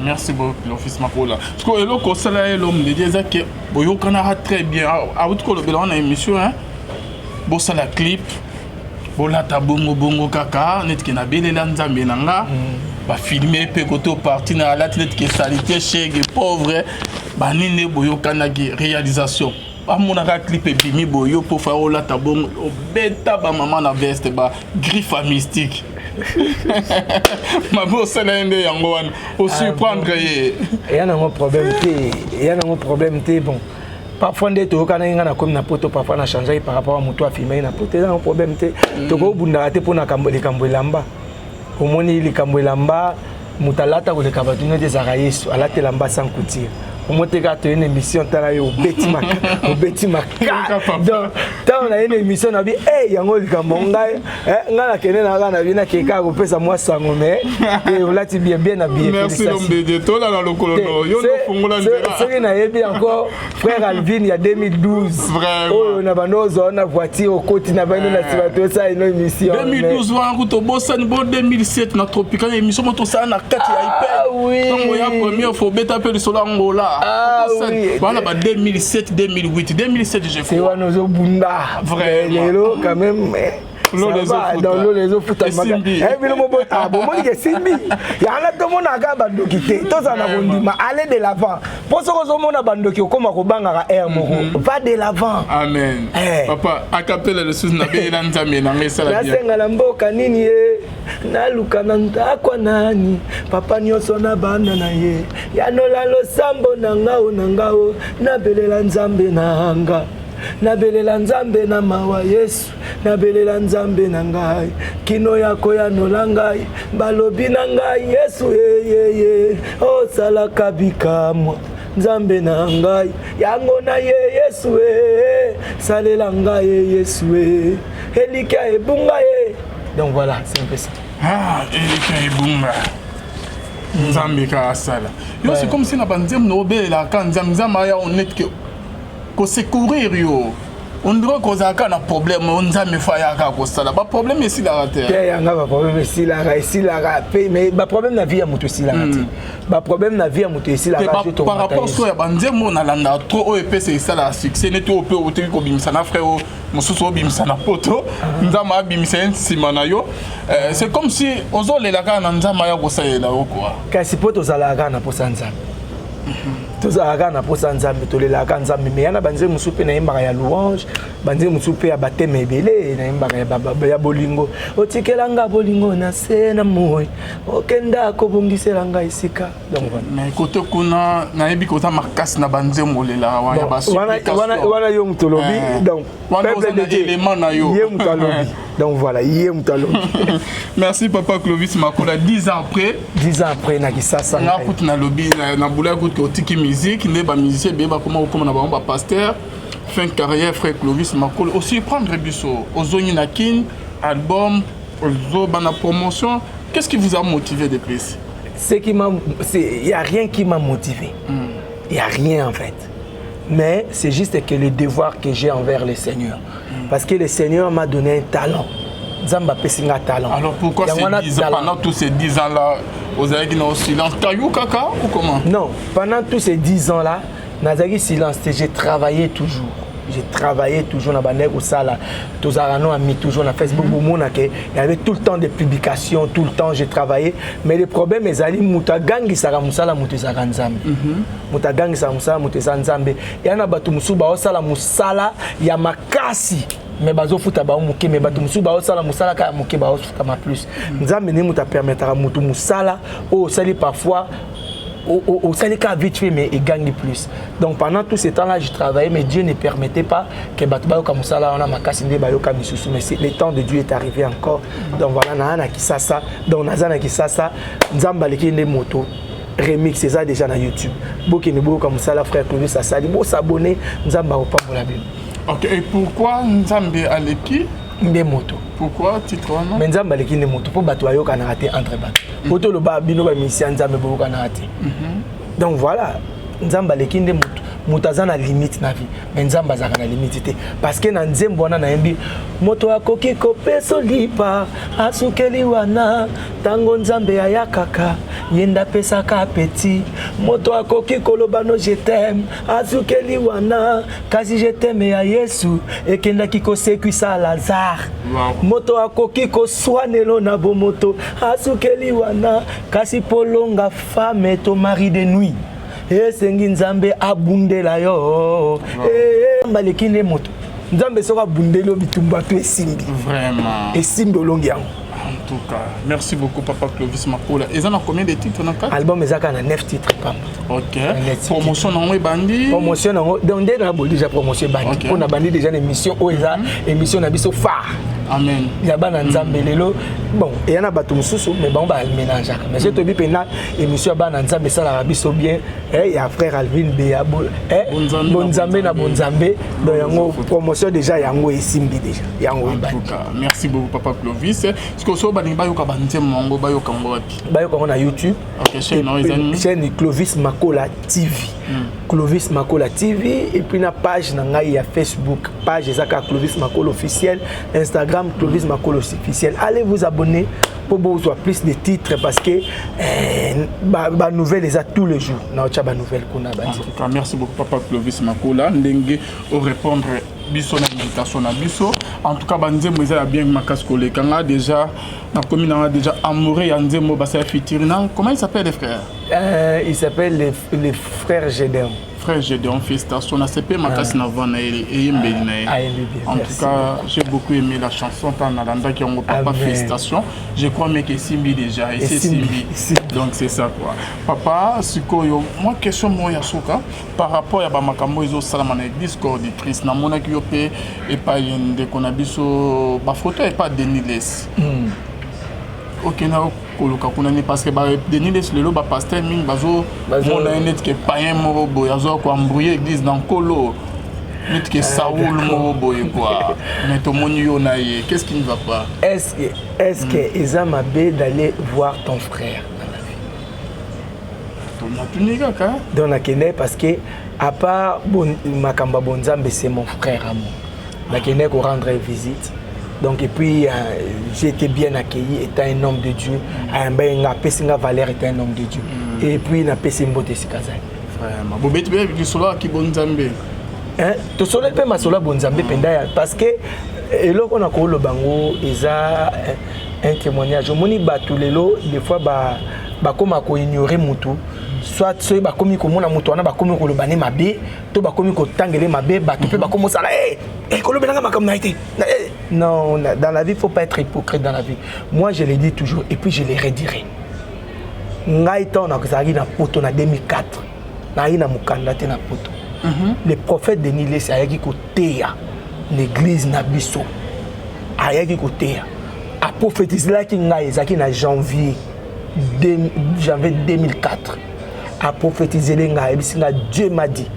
Merci beaucoup, l'office Makola. Parce que eloko osala ye, l'homme de Dieu, eza ke boyokanaka très bien. Awuti kolobela wana émission, hein, bosala clip, bolata bongo bongo kaka neti ke nabelela Nzambe na nga, bafilme mpe kote oparti na alati neti ke salité, chege, pauvre, banini. Boyokanaki réalisation, bamonaka clip ebimi boyo mpo fa olata bongo, obeta bamama na veste, bagriffe mystique mabe osala ye nde yango wana osurprendre ye. Eya nango problème te, eya nango problème te. Bon, parfois nde toyokanaki, ngai nakomi na poto, parfois na changeaki par rapport a moto afilmaki na poto. Eza nango problème te, tokobundaka te mpona likambo elamba. Omoni, likambo elamba, moto alata koleka bato nyonso ezalaka Yesu, alata elamba sans couture. Omoteka toye na émission, tala yo obeti maka, obeti maka. Donc ntango naye na émission na bi e yango likambo ngai, ngai nakende na kaka na bi nakeke kaka kopesa mwa sango, mais olati bien bien na bien. Merci Lombede, tolala lokolo no yo ndofungola nzela. Soki nayebi encore frère Alvin ya 2012 oyo na bando ozwa na voiture, okoti na bando na nsima, tosala ino émission. 2012 wana kuta obosani bo 2007 na Tropical, émission mo tosala na kati ya ipel, ntango ya première fois obeta mpe lisolo ya Ngola wana, ba 2007, 2008, 2007 je crois. Wana ozobunda lelo quand même dans l'eau ezofuta bino. Bomoni ke esimbi yanga, tomonaka bandoki te, tozala na kondima, aller de l'avant, mpo soki ozomona bandoki okóma kobangaka aire moko, va de l'avant. Amen. Papa akapela lisusu nabeyela Nzambe nanga esala. Nasenga na mboka nini ye, naluka na ndako nani, papa nyonso na bana na ye, yanola losambo na ngao na ngao, nabelela Nzambe na nga, nabelela Nzambe na mawa, Yesu, nabelela Nzambe na ngai kino ya koyanola ngai. Balobi na ngai, Yesu eyeye, osalaka bikamwa, Nzambe na ngai, yango na ye, Yesu e, salela ngai ye, Yesu e, elikya ebunga ye. Donc voilà, c'est un peu ça. Ah, elikya ebunga, Nzambe kaka asala yo. C'est comme si na banzembo na obelelaka Nzambe, Nzambe aya honnête ke kosecourir yo. On dirait kozalaka na problème oyo Nzambe fa ayaka kosala, baproblème esilaka te. Te, yanga baproblème esilaka, esilaka pe, mais baproblème na vie ya moto esilaka te. Baproblème na vie ya moto esilaka. Par rapport so ya banzembo nalandaka trop, oyo epesa esalaka succès neti oyo mpe oteki kobimisa na frère oyo mosusu obimisa na poto, Nzambe abimisa ye nsima na yo. C'est comme si ozolela kaka na Nzambe aya kosalela yo kua. Kasi mpo tozalaka kaka na posa Nzambe, tozalaka kaka na posa Nzambe, tolelaka Nzambe. Mais ya na banzembo mosusu mpe nayembaka ya louange, banzembo mosusu mpe ya bateme ebele nayembaka ya bolingo, otikelanga bolingo na se na moi, okenda kobongisela ngai esika. Donc voilà. Mais kote kuna nayebi koza makasi na banzembo olelaka wana. Wana yo moto olobi, donc peuple de Dieu, élément na yo. Ye moto alobi, donc voilà, ye moto alobi. Merci papa Clovis Makola, 10 ans après. 10 ans après na Kisasa. Nga kutu nalobi na bula kutu otiki musique nde bamusicien ebeye bakoma kokoma na bango bapasteur. Fin carrière, frère Clovis Makola, osurprendre biso, ozongi na Kin, album ozoba na promotion. Qu'est-ce qui vous a motivé de plus? Ce qui m'a, il y a rien qui m'a motivé. Il y a rien en fait, mais c'est juste que le devoir que j'ai envers le Seigneur, parce que le Seigneur m'a donné un talent. Nzambe apesi nga talent. Alors pourquoi ces 10 ans, pendant tous ces 10 ans là ozalaki na silence tayu kaka ou comment? Non, pendant tous ces 10 ans là nazalaki silence te. J'ai travaillé toujours, j'ai travaillé toujours na bandaki kosala, tozalaka no ami toujours na Facebook, bomonake il y avait tout le temps des publications, tout le temps j'ai travaillé. Mais le problème ezali moto agangisaka mosala moto ezalaka Nzambe. Moto agangisaka mosala moto eza Nzambe. Ya na bato mosusu baosala mosala ya makasi, mais bazofuta bango moke, mais bato mosusu baosala mosala kaka moke, baofutama plus. Nzambe nde moto apermetaka moto mosala oyo osali, parfois osali kaka vite fait, mais egangi plus. Donc pendant tout ce temps là je travaillais, mais Dieu ne permettait pas que bato bayoka mosala wana makasi nde bayoka misusu. Mais le temps de Dieu est arrivé encore. Donc voilà, naa na Kisasa, donc naza na Kisasa. Nzambe aleki nde moto remix eza déjà na YouTube. Bokende boyoka mosala frère Clovis asali, bosabone, Nzambe akopambola bino. Ok, et pourquoi Nzambe aleki nde moto? Pourquoi titre wana? Mais Nzambe aleki nde moto mpo bato bayokanaka te entre bato. Po toloba bino bamisi ya Nzambe boyokanaka te. Donc voilà, Nzambe aleki nde moto. Moto aza na limite na vie, mais Nzambe azalaka na limite te, parce que na nzembo wana nayembi moto akoki kopesa lipa asukeli wana, ntango Nzambe ayakaka, ye nde apesaka appétit. Moto akoki koloba no je t'aime, asukeli wana, kasi je t'aime ya Yesu ekendaki kosekwisa Lazare. Moto akoki koswanelo na bomoto, asukeli wana, kasi polonga femme to mari de nuit esengi Nzambe abundela yo. Nzambe aleki nde moto. Nzambe soki abundeli yo, bitumba to esimbi. Vraiment. Esimbi, olongi yango. En tout cas, merci beaucoup papa Clovis Makola. Eza na combien de titres na kati? Album eza kaka na 9 titres. pamba. Ok, promotion nango ebandi? Promotion nango, donc nde na boyi déjà promotion ebandi, mpo na bandi déjà na émission oyo eza émission na biso phare. Amen. Ya bana Nzambe. Lelo, bon, eya na bato mosusu, mais bango bamélangeaka, mais soki toyebi mpenza émission ya bana Nzambe esalaka biso bien, ya frère Alvin Beya, Bonzambe na Bonzambe. Donc yango promotion déjà, yango esimbi déjà, yango ebandi. Merci beaucoup, papa Clovis. Sikoyo soki balingi bayoka banzembo yango, bayoka yango wapi? Bayoka yango na YouTube. Chaîne yango eza nini? Chaîne Clovis Makola TV, Clovis Makola TV. Et puis na page na ngai ya Facebook, page eza kaka Clovis Makola officiel, Instagram Clovis Makola officiel. Allez vous abonner mpo bozwa plus de titres, parce que banouvelle eza tous les jours, naotya banouvelle kuna. En tout cas, merci beaucoup, papa Clovis Makola, ndenge orépondre biso na invitation na biso. En tout cas, banzembo eza ya bien makasi koleka. Nga déjà nakomi nanga déjà amoureux ya nzembo basala featuring na, comment il s'appelle, les frères? Il s'appelle les frères Gédéon. Frère Gédéon, félicitations. Na sepe makasi na voix na ye, eyembeli na ye. En tout cas, j'ai beaucoup aimé la chanson ntango nalandaki yango, papa. Félicitations. Je crois meke esimbi déjà, esi esimbi. Donc c'est ça quoi, papa. Sikoyo mwa question moko ya suka par rapport ya bamakambo ezosalama na église Corps du Christ. Namonaki yo mpe epai ndeko na biso, bafoto epai Denis Lessie. Okenda koluka kuna nini? Parce que Denis Lessie, lelo bapasteur mingi bazomona ye neti ke payen moko boye, azwa koembrouiller église na nkolo, neti ke Saoul moko boye quoi. Mais tomoni yo na ye, qu'est-ce qui ne va pas? Est-ce que eza mabe d'aller voir ton frère dans la vie? Natuni kaka. Donc nakende parce que à part bon, makambo ya bonzambe, c'est mon frère à moi. Nakende korendre visite. Donc et puis j'ai été bien accueilli étant un homme de Dieu. Ayamba nga, apesi nga valeur étant un homme de Dieu. Et puis napesi mbote esika azali. Vraiment, bobeti mpe lisolo ya kibonzambe? Tosololi mpe masolo ya bonzambe mpenza ya, parce que eloko na koloba yango eza un témoignage. Omoni bato lelo, des fois bakóma koignore mutu, soit soki bakomi komona moto wana, bakomi koloba ne mabe to bakomi kotangele mabe. Bato mpe bakomi osala kolobelanga makambo na ye te. Non, dans la vie, faut pas être hypocrite dans la vie. Moi, je le dis toujours et puis je le redirai: ngai ntango nazalaki na poto na 2004, nayaki na mokanda te na poto. Le prophète Denis Lessie ayaki koteya na église na biso, ayaki koteya, aprophétiselaki ngai. Ezalaki na janvier, janvier 2004. Aprophétisele ngai, ayebisi ngai: "Dieu m'a dit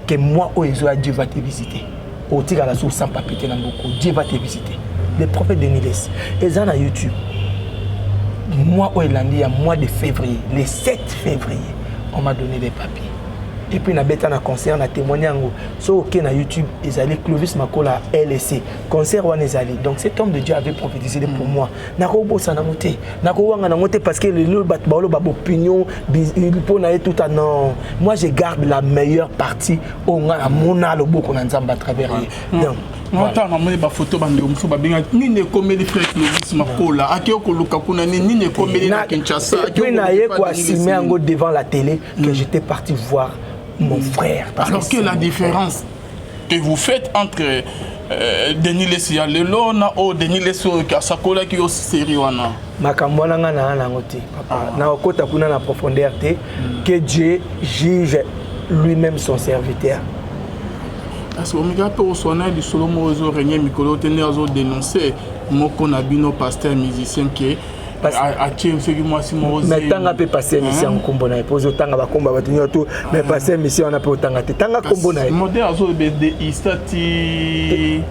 que moi oyo ezoya, Dieu va te visiter, otikala so sans papier te na mboko, Dieu va te visiter." Le prophète Denis Lessie, eza na YouTube. Mois oyo elandi ya mois de février, le 7 février, on m'a donné des papiers. Et puis nabeta na concert, na témoigne yango. So oke na YouTube, ezali Clovis Makola LC, concert wana ezali. Donc cet homme de Dieu avait prophétisé pour moi. Nakobosana yango te, nakowanga nango te, parce que lelo bato baoloba baopinion mpo na ye tout. A non, moi je garde la meilleure partie oyo nga namona loboko na Nzambe à travers ye. Donc ntango namoni bafoto, bandeko mosusu babengaki: "Nini ekomeli frère Clovis Makola? Akei koluka kuna nini? Nini ekomeli na Kinshasa?" Puis naye koassume yango devant la télé que j'étais parti voir mon frère. Parce alors que la différence que vous faites entre Denis Lessie ya lelo na oyo Denis Lessie oyo asakolaki yo série wana? Makambo wana nga na nango te, papa. Nakokota kuna na profondeur te. Que Dieu juge lui-même son serviteur. Parce omika mpe oswana lisolo moko ezorégner mikolo te, nde azodénonce moko na bino, pasteur musicien, ke atie soki mwasi moko. Mais tanga mpe pasteur musicien, nkombo na ye, mpo ozotanga bakombo ya bato nyonso to, mais pasteur musicien wana mpe otanga te, tanga nkombo na ye. Modèle azoloba de istati.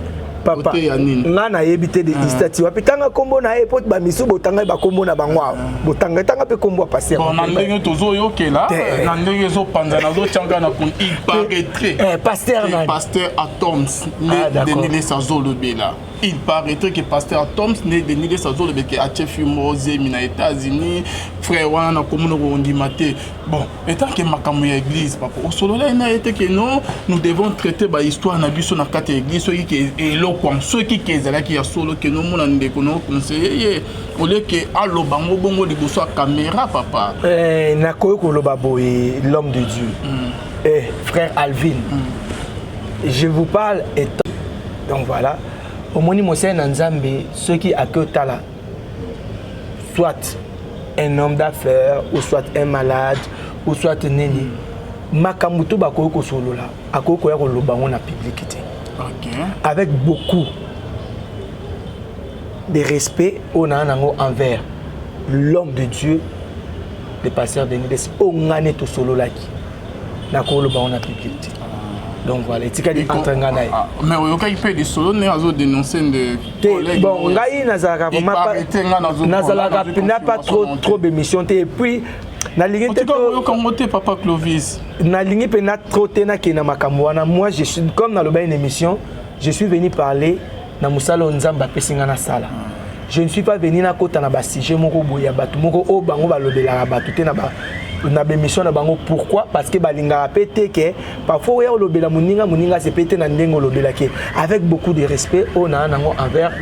Papa, nga nayebi te de istati wapi. Tanga nkombo na ye, mpo bamisu botanga bakombo na bango awa, botanga, tanga mpe nkombo ya pasteur. Bon, na ndenge tozoyokela, na ndenge ezopanza, nazotianga na kun, il paraîtrait pasteur nani? Pasteur Atoms nde Denis Lessie azolobela. Il paraîtrait que pasteur Atoms nde Denis Lessie azolobela ke atie fille moko zemi na États-Unis. Frère wana nakomona kondima te. Bon, étant ke makambo ya église, papa, osolola ye na ye te ke non, nous devons traiter bahistoire na biso na kati ya église? Soki ke eloko, soki ke ezalaki ya solo, ke nomona ndeko no conseiller ye olie ke aloba ngo bongo liboso ya caméra, papa. Nakoki koloba boye, l'homme de Dieu, frère Alvin, je vous parle étant, donc voilà, omoni mosali na Nzambe, soki ake otala soit un homme d'affaires ou soit un malade Ou soit nini, makambo to bakoki kosolola, akoki koya koloba yango na public te. Avec beaucoup de respect oyo naa nango envers l'homme de Dieu, le pasteur Denis Lessie, oyo ngai ne tosololaki, nakoloba yango na public te. Donc voilà, etikali entre ngai na ye. Ah, mais oyokaki mpe lisolo ndenge azodénonce nde? Te, bon, ngai nazalaka vraiment, nazalaka mpenza pas trop trop d'émission te. Et puis nalingi te. Oyokango te, papa Clovis? Nalingi mpenza trop te nakende na makambo wana. Moi, je suis comme naloba une émission, je suis venu parler na mosala oyo Nzambe apesi ngai nasala. Je ne suis pas venu nakota na basujet moko boye ya bato moko oyo bango balobelaka bato te na bémission na bango. Pourquoi? Parce que balingaka mpe te ke parfois oya olobela moninga, moninga asepe te na ndenge olobelaki. Avec beaucoup de respect oyo naa nango envers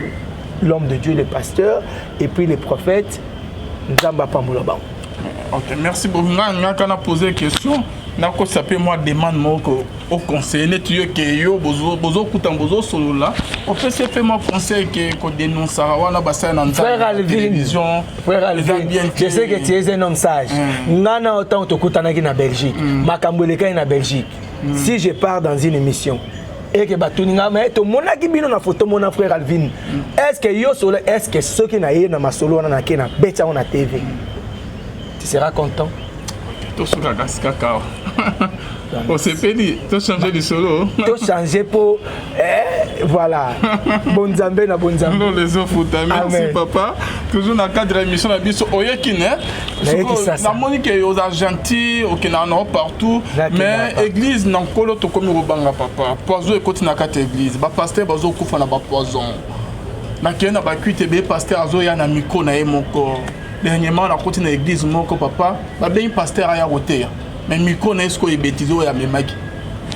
l'homme de Dieu, le pasteur et puis les prophètes, Nzambe apambola bango. Ok, merci beaucoup. Nga ngaka na poser question, nakosa mpe mwa demande moko. Oconseille neti yo ke yo bozokuta, bozosolola, opesi mpe mwa conseil ke kodénonçaka wana basala na Frère Alvin, télévision. Frère Alvin, je sais que tu es un homme sage. Nga na ntango tokutanaki na Belgique, makambo elekaki na Belgique, si je pars dans une émission et que batuni nga: "Mais tomonaki bino na photo mona, frère Alvin, est ce que yo solo?" Est ce que soki na ye na masolo wana, nake na beti yango na TV, tu seras content? Tosukaka kaka, osepeli, tochange lisolo. Tochange mpo voilà, bonzambe na bonzambe. Non, les ofuta. Merci. Amen. Papa, toujours na cadre ya émission na biso, oyeki ne? Nayeki sasa. Namoni ke oza gentil, okendaka nango partout. Nakendaka Mais partout. église na Nkolo, tokomi kobanga, papa. Poison ekoti na kati ya église, bapasteur bazokufa na bapoison. Nakei na baculte ebele, pasteur azoya na micro na ye moko. Dernièrement, nakoti na église moko, papa, babengi pasteur aya koteya, mais micro na ye sikoyo ebétise oyo amemaki.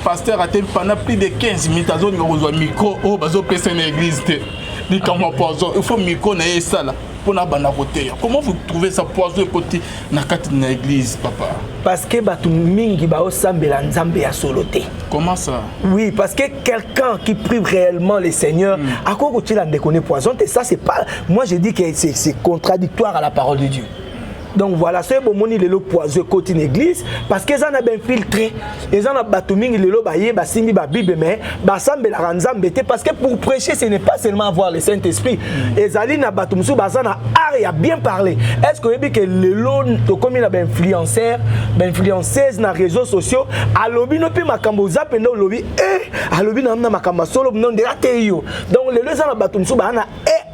Pasteur ate pendant plus de 15 minutes, azolinga kozwa micro oyo bazopesa na église te. Likambo ya poison, il faut micro na ye esala mpona banda koteya. Comment vous trouvez ça, poison ekoti na kati na église, papa? Parce que bato mingi baosambela Nzambe ya solo te. Comment ça? Oui, parce que quelqu'un qui prie réellement le Seigneur, à quoi tu l'as déconné poison, et ça, c'est pas. Moi, je dis que c'est contradictoire à la parole de Dieu. Donc voilà, c'est bomoni lelo poison côté une église parce que ça na bien filtré. Ils en a bato mingi lelo ba ye ba simbi ba Bible, mais ba sambela Nzambe te, parce que pour prêcher, ce n'est pas seulement avoir le Saint-Esprit. Ezali na bato musu baza na art ya bien parler. Est-ce que oyebi que lelo tokomi na ba influenceur, ba influenceuse na réseaux sociaux, alobi no mpe makambo oza mpenza, olobi eh, alobi na makambo ya solo no ndeka te yo. Donc lelo eza na bato mosusu baa na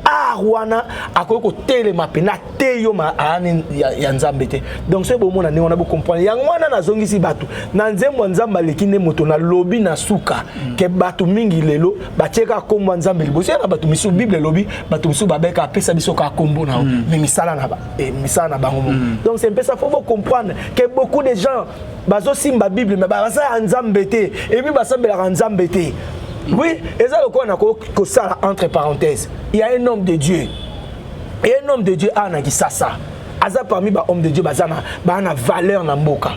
art wana, akoki kotelema mpenza te yo ma aani ya Nzambe te. Donc soki bomona ndenge wana, bocomprendre yango wana. Nazongisi bato na nzembo ya Nzambe aleki nde moto. Nalobi na suka ke bato mingi lelo batie kaka nkombo ya Nzambe liboso ya na bato misusu. Bible elobi bato misusu babeka apesa biso kaka nkombo na yo, mais misala na bango moko. Donc c'est un peu ça. Faut bocomprendre que beaucoup de gens bazosimba Bible, mais baza ya Nzambe te, et puis basambelaka Nzambe te. Oui, eza lokola na kosala entre parenthèses, il y a un homme de Dieu et un homme de Dieu awa na Kisasa, aza parmi bahomme de Dieu baza na baa na valeur na mboka.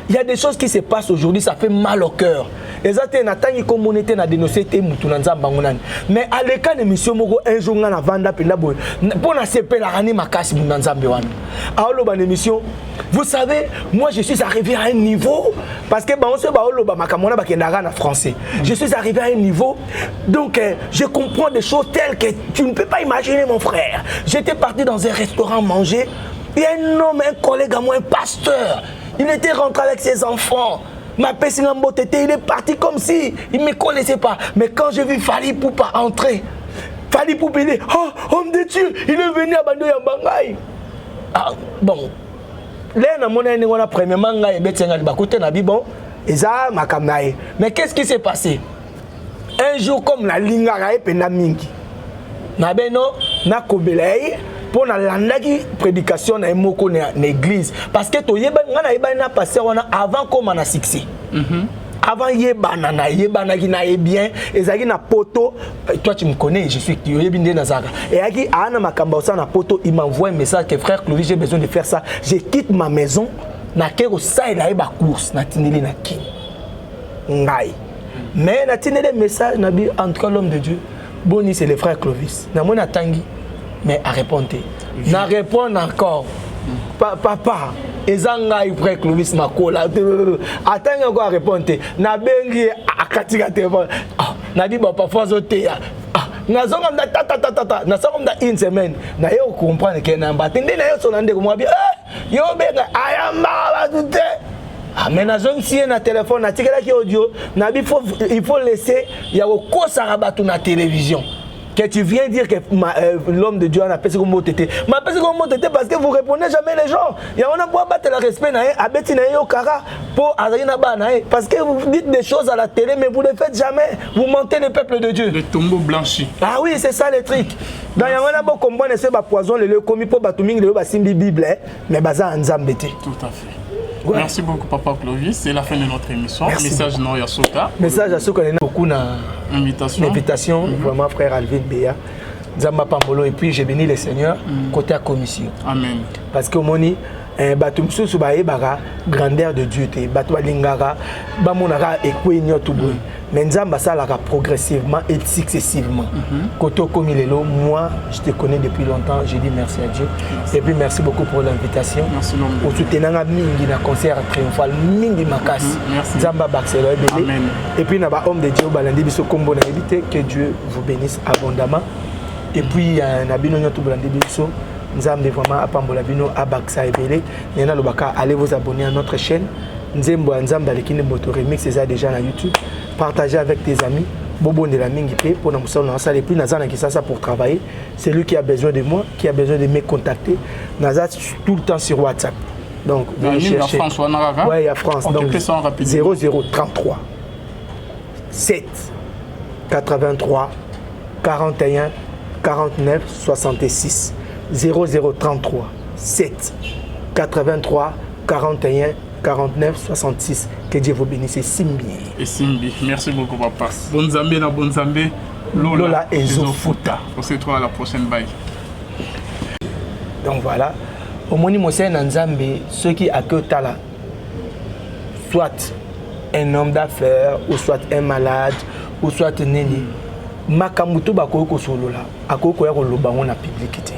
Il y a des choses qui se passent aujourd'hui, ça fait mal au cœur. Eza te natangi komona te, na dénonce te mutu na Nzambe bango nani, mais aleka na émission moko un jour, nga navanda mpenza boye mpo nasepelaka ne makasi. Mutu na Nzambe wana aoloba na émission: "Vous savez, moi, je suis arrivé à un niveau", parce que bango soki baoloba makambo wana, bakendaka na français, "Je suis arrivé à un niveau, donc je comprends des choses telles que tu ne peux pas imaginer, mon frère. J'étais parti dans un restaurant manger, il y a un homme, un collègue à moi, un pasteur, il était rentré avec ses enfants, mapesi nga mbote te, il est parti comme si il me connaissait pas. Mais quand j'ai vu Fally Ipupa entrer, Fally Ipupa, il est: 'Oh, homme de Dieu!' Il est venu abando yamba ngai." Ah bon, le namoni ndenge wana, premièrement ngai ebeti ngai libaku te na bi. Bon, eza makambo na ye. Mais qu'est-ce qui s'est passé un jour? Comme nalingaka ye mpenza mingi, na beno nakobela ye mpo nalandaki prédication na ye moko na église, parce que toyebani, ngai nayebani na pasteur wana avant koma na succès. Avant yebana, nayebanaki na ye bien. Ezalaki na poto. Toi, tu me connais, je suis, oyebi nde nazalaka. Eyaki aa na makambo osala na poto, il m'envoie un message que: "Frère Clovis, j'ai besoin de faire ça." Je quitte ma maison, nake kosalela ye bacourse, natindeli na Kini ngai, mais natindeli message na bi: "En tout cas, l'homme de Dieu, boni? C'est le frère Clovis." Namoni atangi, mais arépondre te. Na répondre encore: "Papa." Eza ngai frère Clovis Makola. Atangi yango, arépondre te. Nabengi ye, akatika telefone. Ah, nabi bon, parfois azoteya. Ah, nazonga mda tatatatata, nasonga mda une semaine, naye ocomprendre ke nayamba te. Nde naye sola ndeko moko abi eh, yo obenga, ayambaka bato te. Ah, mais nazongisi ye na telefone, natikelaki audio. Nabi il faut laisser ya kokosaka bato na télévision que tu viens dire que l'homme de Dieu a apesi kombo te. Mais apesi kombo te parce que vous répondez jamais les gens. Yango na po abatela respect na ye, abeti na ye yo kara po azali na bana na ye, parce que vous dites des choses à la télé mais vous ne faites jamais. Vous mentez le peuple de Dieu. Le tombeau blanchi. Ah oui, c'est ça le truc. Donc yango na bocomprendre se bapoison lelo ekomi mpo bato mingi lelo basimbi Bible, eh, mais baza ya Nzambe te. Tout à fait. Merci beaucoup, Papa Clovis. C'est la fin de notre émission. Merci. Message non ya suka. Message ya suka, nena beaucoup na invitation. Invitation, vraiment, frère Alvin Beya. Nzambe apambolo et puis je bénis le Seigneur côté ya commission. Amen. Parce que omoni eh, bato mosusu bayebaka grandeur de Dieu te. Bato balingaka bamonaka ekwei nyonso boye, mais Nzambe asalaka progressivement et successivement. Côté okomi lelo, moi je te connais depuis longtemps, je dis merci à Dieu et puis merci beaucoup pour l'invitation. Merci, l'homme de Dieu. Osoutenanga mingi na concert triomphal, mingi makasi. Merci. Nzambe abakiselo ebele. Amen. Et puis na bahomme de Dieu balandi biso, kombo nayebi te, que Dieu vous bénisse abondamment. Et puis na bino nyonso bolandi biso, Nzambe vraiment apambola bino, abakisa ebele. Nde nalobaka, allez vous abonner à notre chaîne. Nzembo ya Nzambe aleki nde moto remix eza déjà na YouTube. Partagez avec tes amis. Bobondela mingi mpe mpona mosala na nasala. Et puis naza na Kisasa pour travailler. C'est lui qui a besoin de moi, qui a besoin de me contacter, naza tout le temps sur WhatsApp. Donc vous me cherchez. France. Wana kaka. Ouais, ya France. Ok, donc pesa rapidement. 0033 7 83 41 49 66. 0033 7 83 41 49 66. Que Dieu vous bénisse. Simbi. Et Simbi. Merci beaucoup, papa. Bonzambe na Bonzambe. Lola, Lola ezofuta. On se retrouve à la prochaine. Bye. Donc voilà, omoni mosali na Nzambe soki ake otala soit un homme d'affaires ou soit un malade ou soit nini, makambo to bakoki kosolola, akoki koya koloba yango na public te.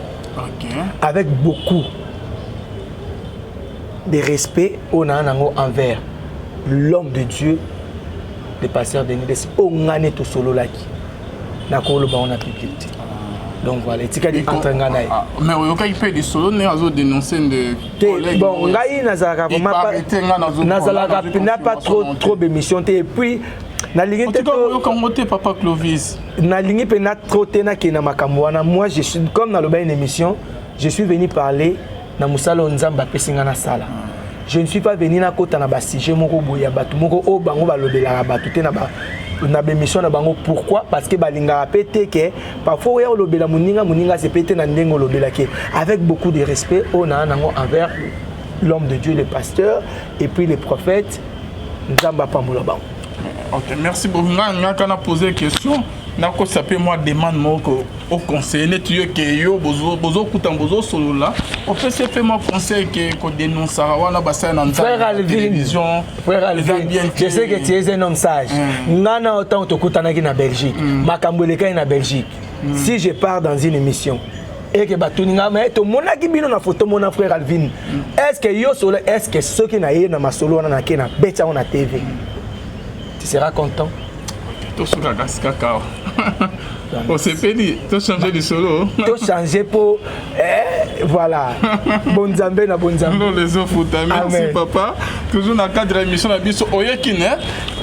Avec beaucoup de respect oyo naa nango envers l'homme de Dieu, le pasteur Denis Lessie, oyo ngani tosololaki, nakoloba yango na public te. Donc voilà, etikali entre ngai na ye. Ah, mais oyokaki mpe lisolo ndenge azodénonce nde te. Bon, ngai nazalaka vraiment, nazalaka na pas trop trop d'émission te. Et puis nalingi te. Oyokango te, papa Clovis. Nalingi mpenza trop te nakende na makambo wana. Moi je suis comme naloba une émission, je suis venu parler na mosala oyo Nzambe apesi ngai nasala. Je ne suis pas venu nakota na basujet moko boye ya bato moko oyo bango balobelaka bato te na bémission na bango. Pourquoi? Parce que balingaka mpe te ke parfois oya olobela moninga, moninga asepe te na ndenge olobelaki. Avec beaucoup de respect oyo naa nango envers l'homme de Dieu, le pasteur et puis le prophète, Nzambe apambola bango. Ok, merci beaucoup. Nga ngaka na poser question, nakosa mpe mwa demande moko. Oconseille neti yo ke yo bozokuta, bozosolola, opesi mpe mwa conseil ke kodénonçaka wana basali na Frère Alvin, télévision. Frère Alvin, je sais que tu es un homme sage. Nga na ntango tokutanaki na Belgique, makambo elekaki na Belgique, si je pars dans une émission et que batuni nga, mais tomonaki bino na photo, mona frère Alvin, est ce que yo solo, est ce que soki na ye na masolo wana nake na beti yango na TV, tu seras content? Tosukaka kaka, osepeli tochange lisolo. Tochange mpo eh, voilà, bonzambe na bonzambe. Non, les ofuta. Merci. Amen. Papa, toujours na cadre ya émission na biso, oyeki ne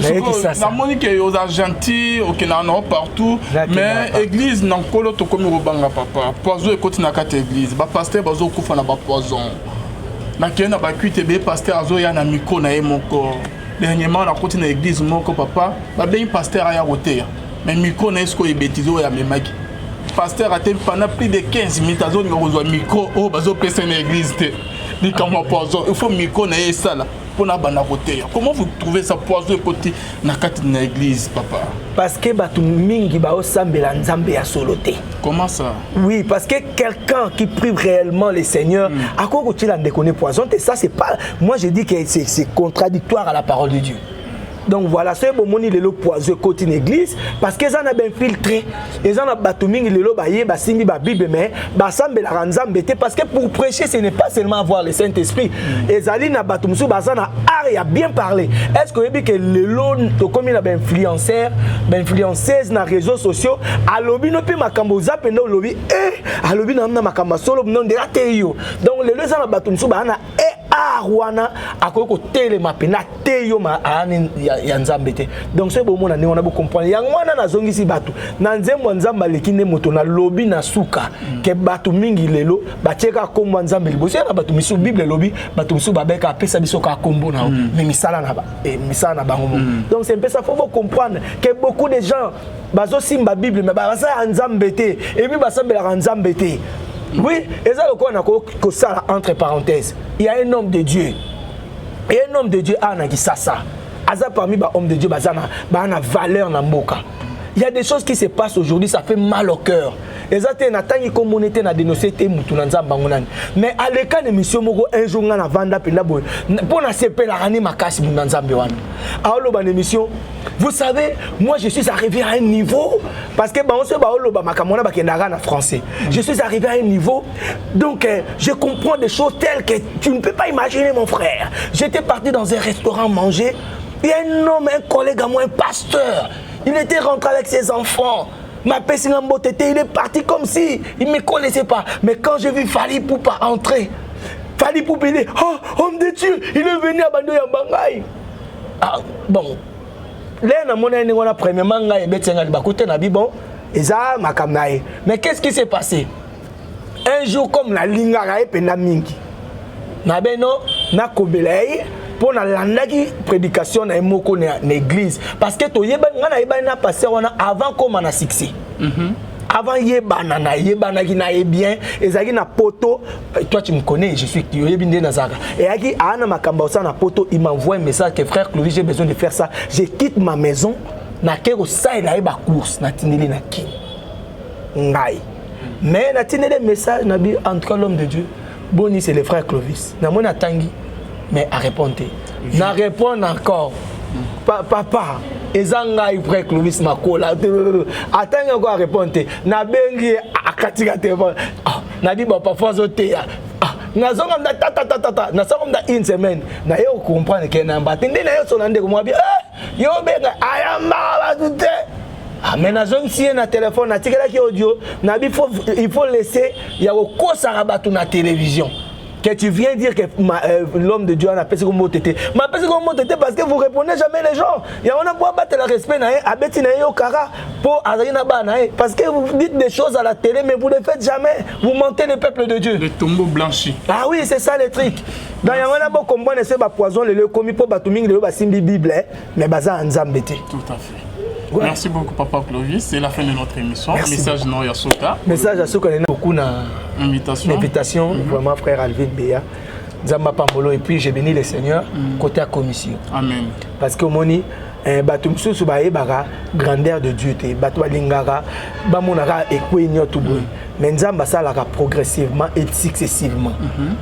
Nayeki sasa. Namoni ke oza gentil, okendaka nango partout. Nakendaka Mais partout. église na Nkolo, tokomi kobanga, papa. Poison ekoti na kati ya église, bapasteur bazokufa na bapoison. Nakei na baculte ebele, pasteur azoya na micro na ye moko. Dernièrement nakoti na église moko, papa, babengi pasteur aya koteya, mais micro na ye sikoyo ebétise oyo amemaki. Pasteur ate pendant plus de 15 minutes azolinga kozwa micro oyo bazopesa na église te. Likambo ya poison, il faut micro na ye esala mpona abanda koteya. Comment vous trouvez ça, poison ekoti na kati na église, papa? Parce que bato mingi baosambela Nzambe ya solo te. Comment ça? Oui, parce que quelqu'un qui prie réellement le Seigneur, à quoi tu l'as déconné poison, et ça c'est pas. Moi je dis que c'est contradictoire à la parole de Dieu. Donc voilà, soki bomoni lelo poison ekoti na église, parce que eza na bainfiltré, eza na bato mingi lelo baye basimbi babible, mais basambelaka Nzambe te, parce que pour prêcher, ce n'est pas seulement avoir le Saint-Esprit. Ezali na bato mosusu baza na art ya bien parler. Est ce que oyebi ke lelo tokomi na bainfluenceur, bainfluenceuse na réseaux sociaux, alobi no mpe makambo oza mpenza, olobi e alobi na makambo ya solo no ndeka te yo. Donc lelo eza na bato mosusu baa na e art wana, akoki kotelema mpenza te yo aani ya Nzambe te. Donc soki bomona ndenge wana, bocomprendre yango wana. Nazongisi bato na nzembo ya Nzambe aleki nde moto. Nalobi na suka ke bato mingi lelo batieka nkombo ya Nzambe liboso ya na bato misusu. Bible elobi bato misusu babeka apesa biso kaka nkombo na yo, mais misala na bango moko. Donc c'est un peu ça. Faut comprendre que beaucoup de gens bazosimba Bible, mais baza ya Nzambe te, et puis basambelaka Nzambe te. Oui, eza lokola na kosala entre parenthèses, il y a un homme de Dieu, et un homme de Dieu awa na Kisasa, aza parmi bahomme de Dieu baza na baa na valeur na mboka. Il y a des choses qui se passent aujourd'hui, ça fait mal au cœur. Eza te natangi komona te, na dénonce te mutu na Nzambe bango nani, mais aleka na émission moko un jour, nga navanda mpenza boye mpo nasepelaka ni makasi. Mutu na Nzambe wana aoloba na émission: «Vous savez, moi, je suis arrivé à un niveau», parce que bango soki baoloba makambo wana, bakendaka na français. «Je suis arrivé à un niveau, donc je comprends des choses telles que tu ne peux pas imaginer, mon frère. J'étais parti dans un restaurant manger. Il y a un homme, un collègue à moi, un pasteur, il était rentré avec ses enfants, mapesi nga mbote te. Il est parti comme si il me connaissait pas. Mais quand j'ai vu Fally Ipupa entrer, Fally Ipupa, il est: oh, homme de Dieu, il est venu à bando ya bangai.» Ah bon, lere namoni ndenge wana, premièrement ngai ebeti nga libaku te, na bi bon, eza makambo na ye. Mais qu'est-ce qui s'est passé? Un jour, comme nalingaka ye mpenza mingi, na beno nakobela ye mpo nalandaki prédication na ye moko na église, parce que toyebani, ngai nayebani na pasteur wana avant koma na succès. Avant yebana, nayebanaki na ye bien. Ezalaki na Poto. Toi, tu me connais, je suis, oyebi nde nazalaka. Eyaki aa na makambo osala na Poto, il m'envoie un message que: «Frère Clovis, j'ai besoin de faire ça.» Je quitte ma maison, nake kosalela ye bacourse, natindeli na Kini ngai, mais natindeli message na bi: «En tout cas, l'homme de Dieu, boni? C'est le frère Clovis.» Namoni atangi, mais arépondre te. Na répondre encore: «Papa, eza ngai frère Clovis Makola.» Atangi encore, arépondre te. Nabengi ye, akatika telefone. Nabi bon, parfois azoteya. Nazonga mda tatatatata, nasonga mda une semaine, naye kocomprendre ke nayamba te. Nde naye osola ndeko mwa bi yo obenga, ayambaka bato te. Ah, mais nazongisi ye na telefone, natikelaki audio nabi: «Il faut laisser ya kokosaka bato na télévision que tu viens dire que l'homme de Dieu a apesi kombo te. Mais apesi kombo te parce que vous répondez jamais les gens. Yango na po abatela respect na ye, abeti na ye yo kaka po azali na bana na ye, parce que vous dites des choses à la télé, mais vous ne le faites jamais. Vous mentez le peuple de Dieu.» Le tombeau blanchi. Ah oui, c'est ça le truc. Donc yango na bocomprendre se bapoison lelo ekomi mpo bato mingi lelo basimbi Bible, mais baza ya Nzambe te. Tout à fait. Ouais. Merci beaucoup, Papa Clovis. C'est la fin de notre émission. Merci. Message non ya suka. Message ya suka, beaucoup na invitation. Invitation, vraiment, frère Alvin Beya. Nzambe apambolo, et puis j'ai béni le Seigneur côté ya commission. Amen. Parce que omoni bato mosusu bayebaka grandeur de Dieu te. Bato balingaka bamonaka ekwei nyonso boye, mais Nzambe asalaka progressivement et successivement.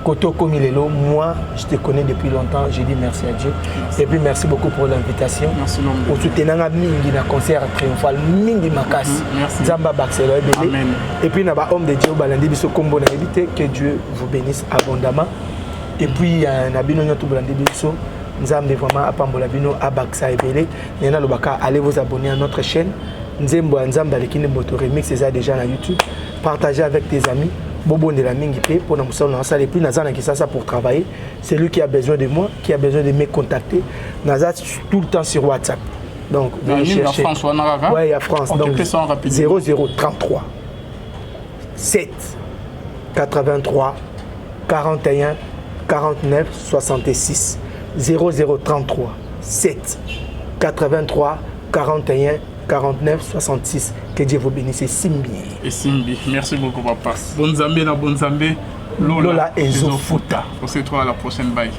Côté okomi lelo, moi, je te connais depuis longtemps, je dis merci à Dieu. Merci. Et puis merci beaucoup pour l'invitation. Merci, l'homme. Osoutenanga mingi na concert triomphal, mingi makasi. Merci. Nzambe abakisela ebele. Amen. Et puis na bahomme de Dieu balandi biso, kombo nayebi te, que Dieu vous bénisse abondamment. Et puis na bino nyonso bolandi biso, Nzambe vraiment apambola bino, abakisa ebele. Nde nalobaka, allez vous abonner à notre chaîne. Nzembo ya Nzambe aleki nde moto remix eza déjà na YouTube. Partagez avec tes amis. Bobondela mingi mpe mpona mosala na nasala. Et puis naza na Kisasa pour travailler. C'est lui qui a besoin de moi, qui a besoin de me contacter, naza tout le temps sur WhatsApp. Donc venez chercher. France wana kaka? Ouais, ya France. Ok, donc pesa rapidement. 0033 7 83 41 49 66. 0033 7 83 41 49 66. Que Dieu vous bénisse. Simbi. Et Simbi. Merci beaucoup, papa. Bonzambe na Bonzambe. Lola, Lola Ezofuta. On se retrouve à la prochaine. Bye.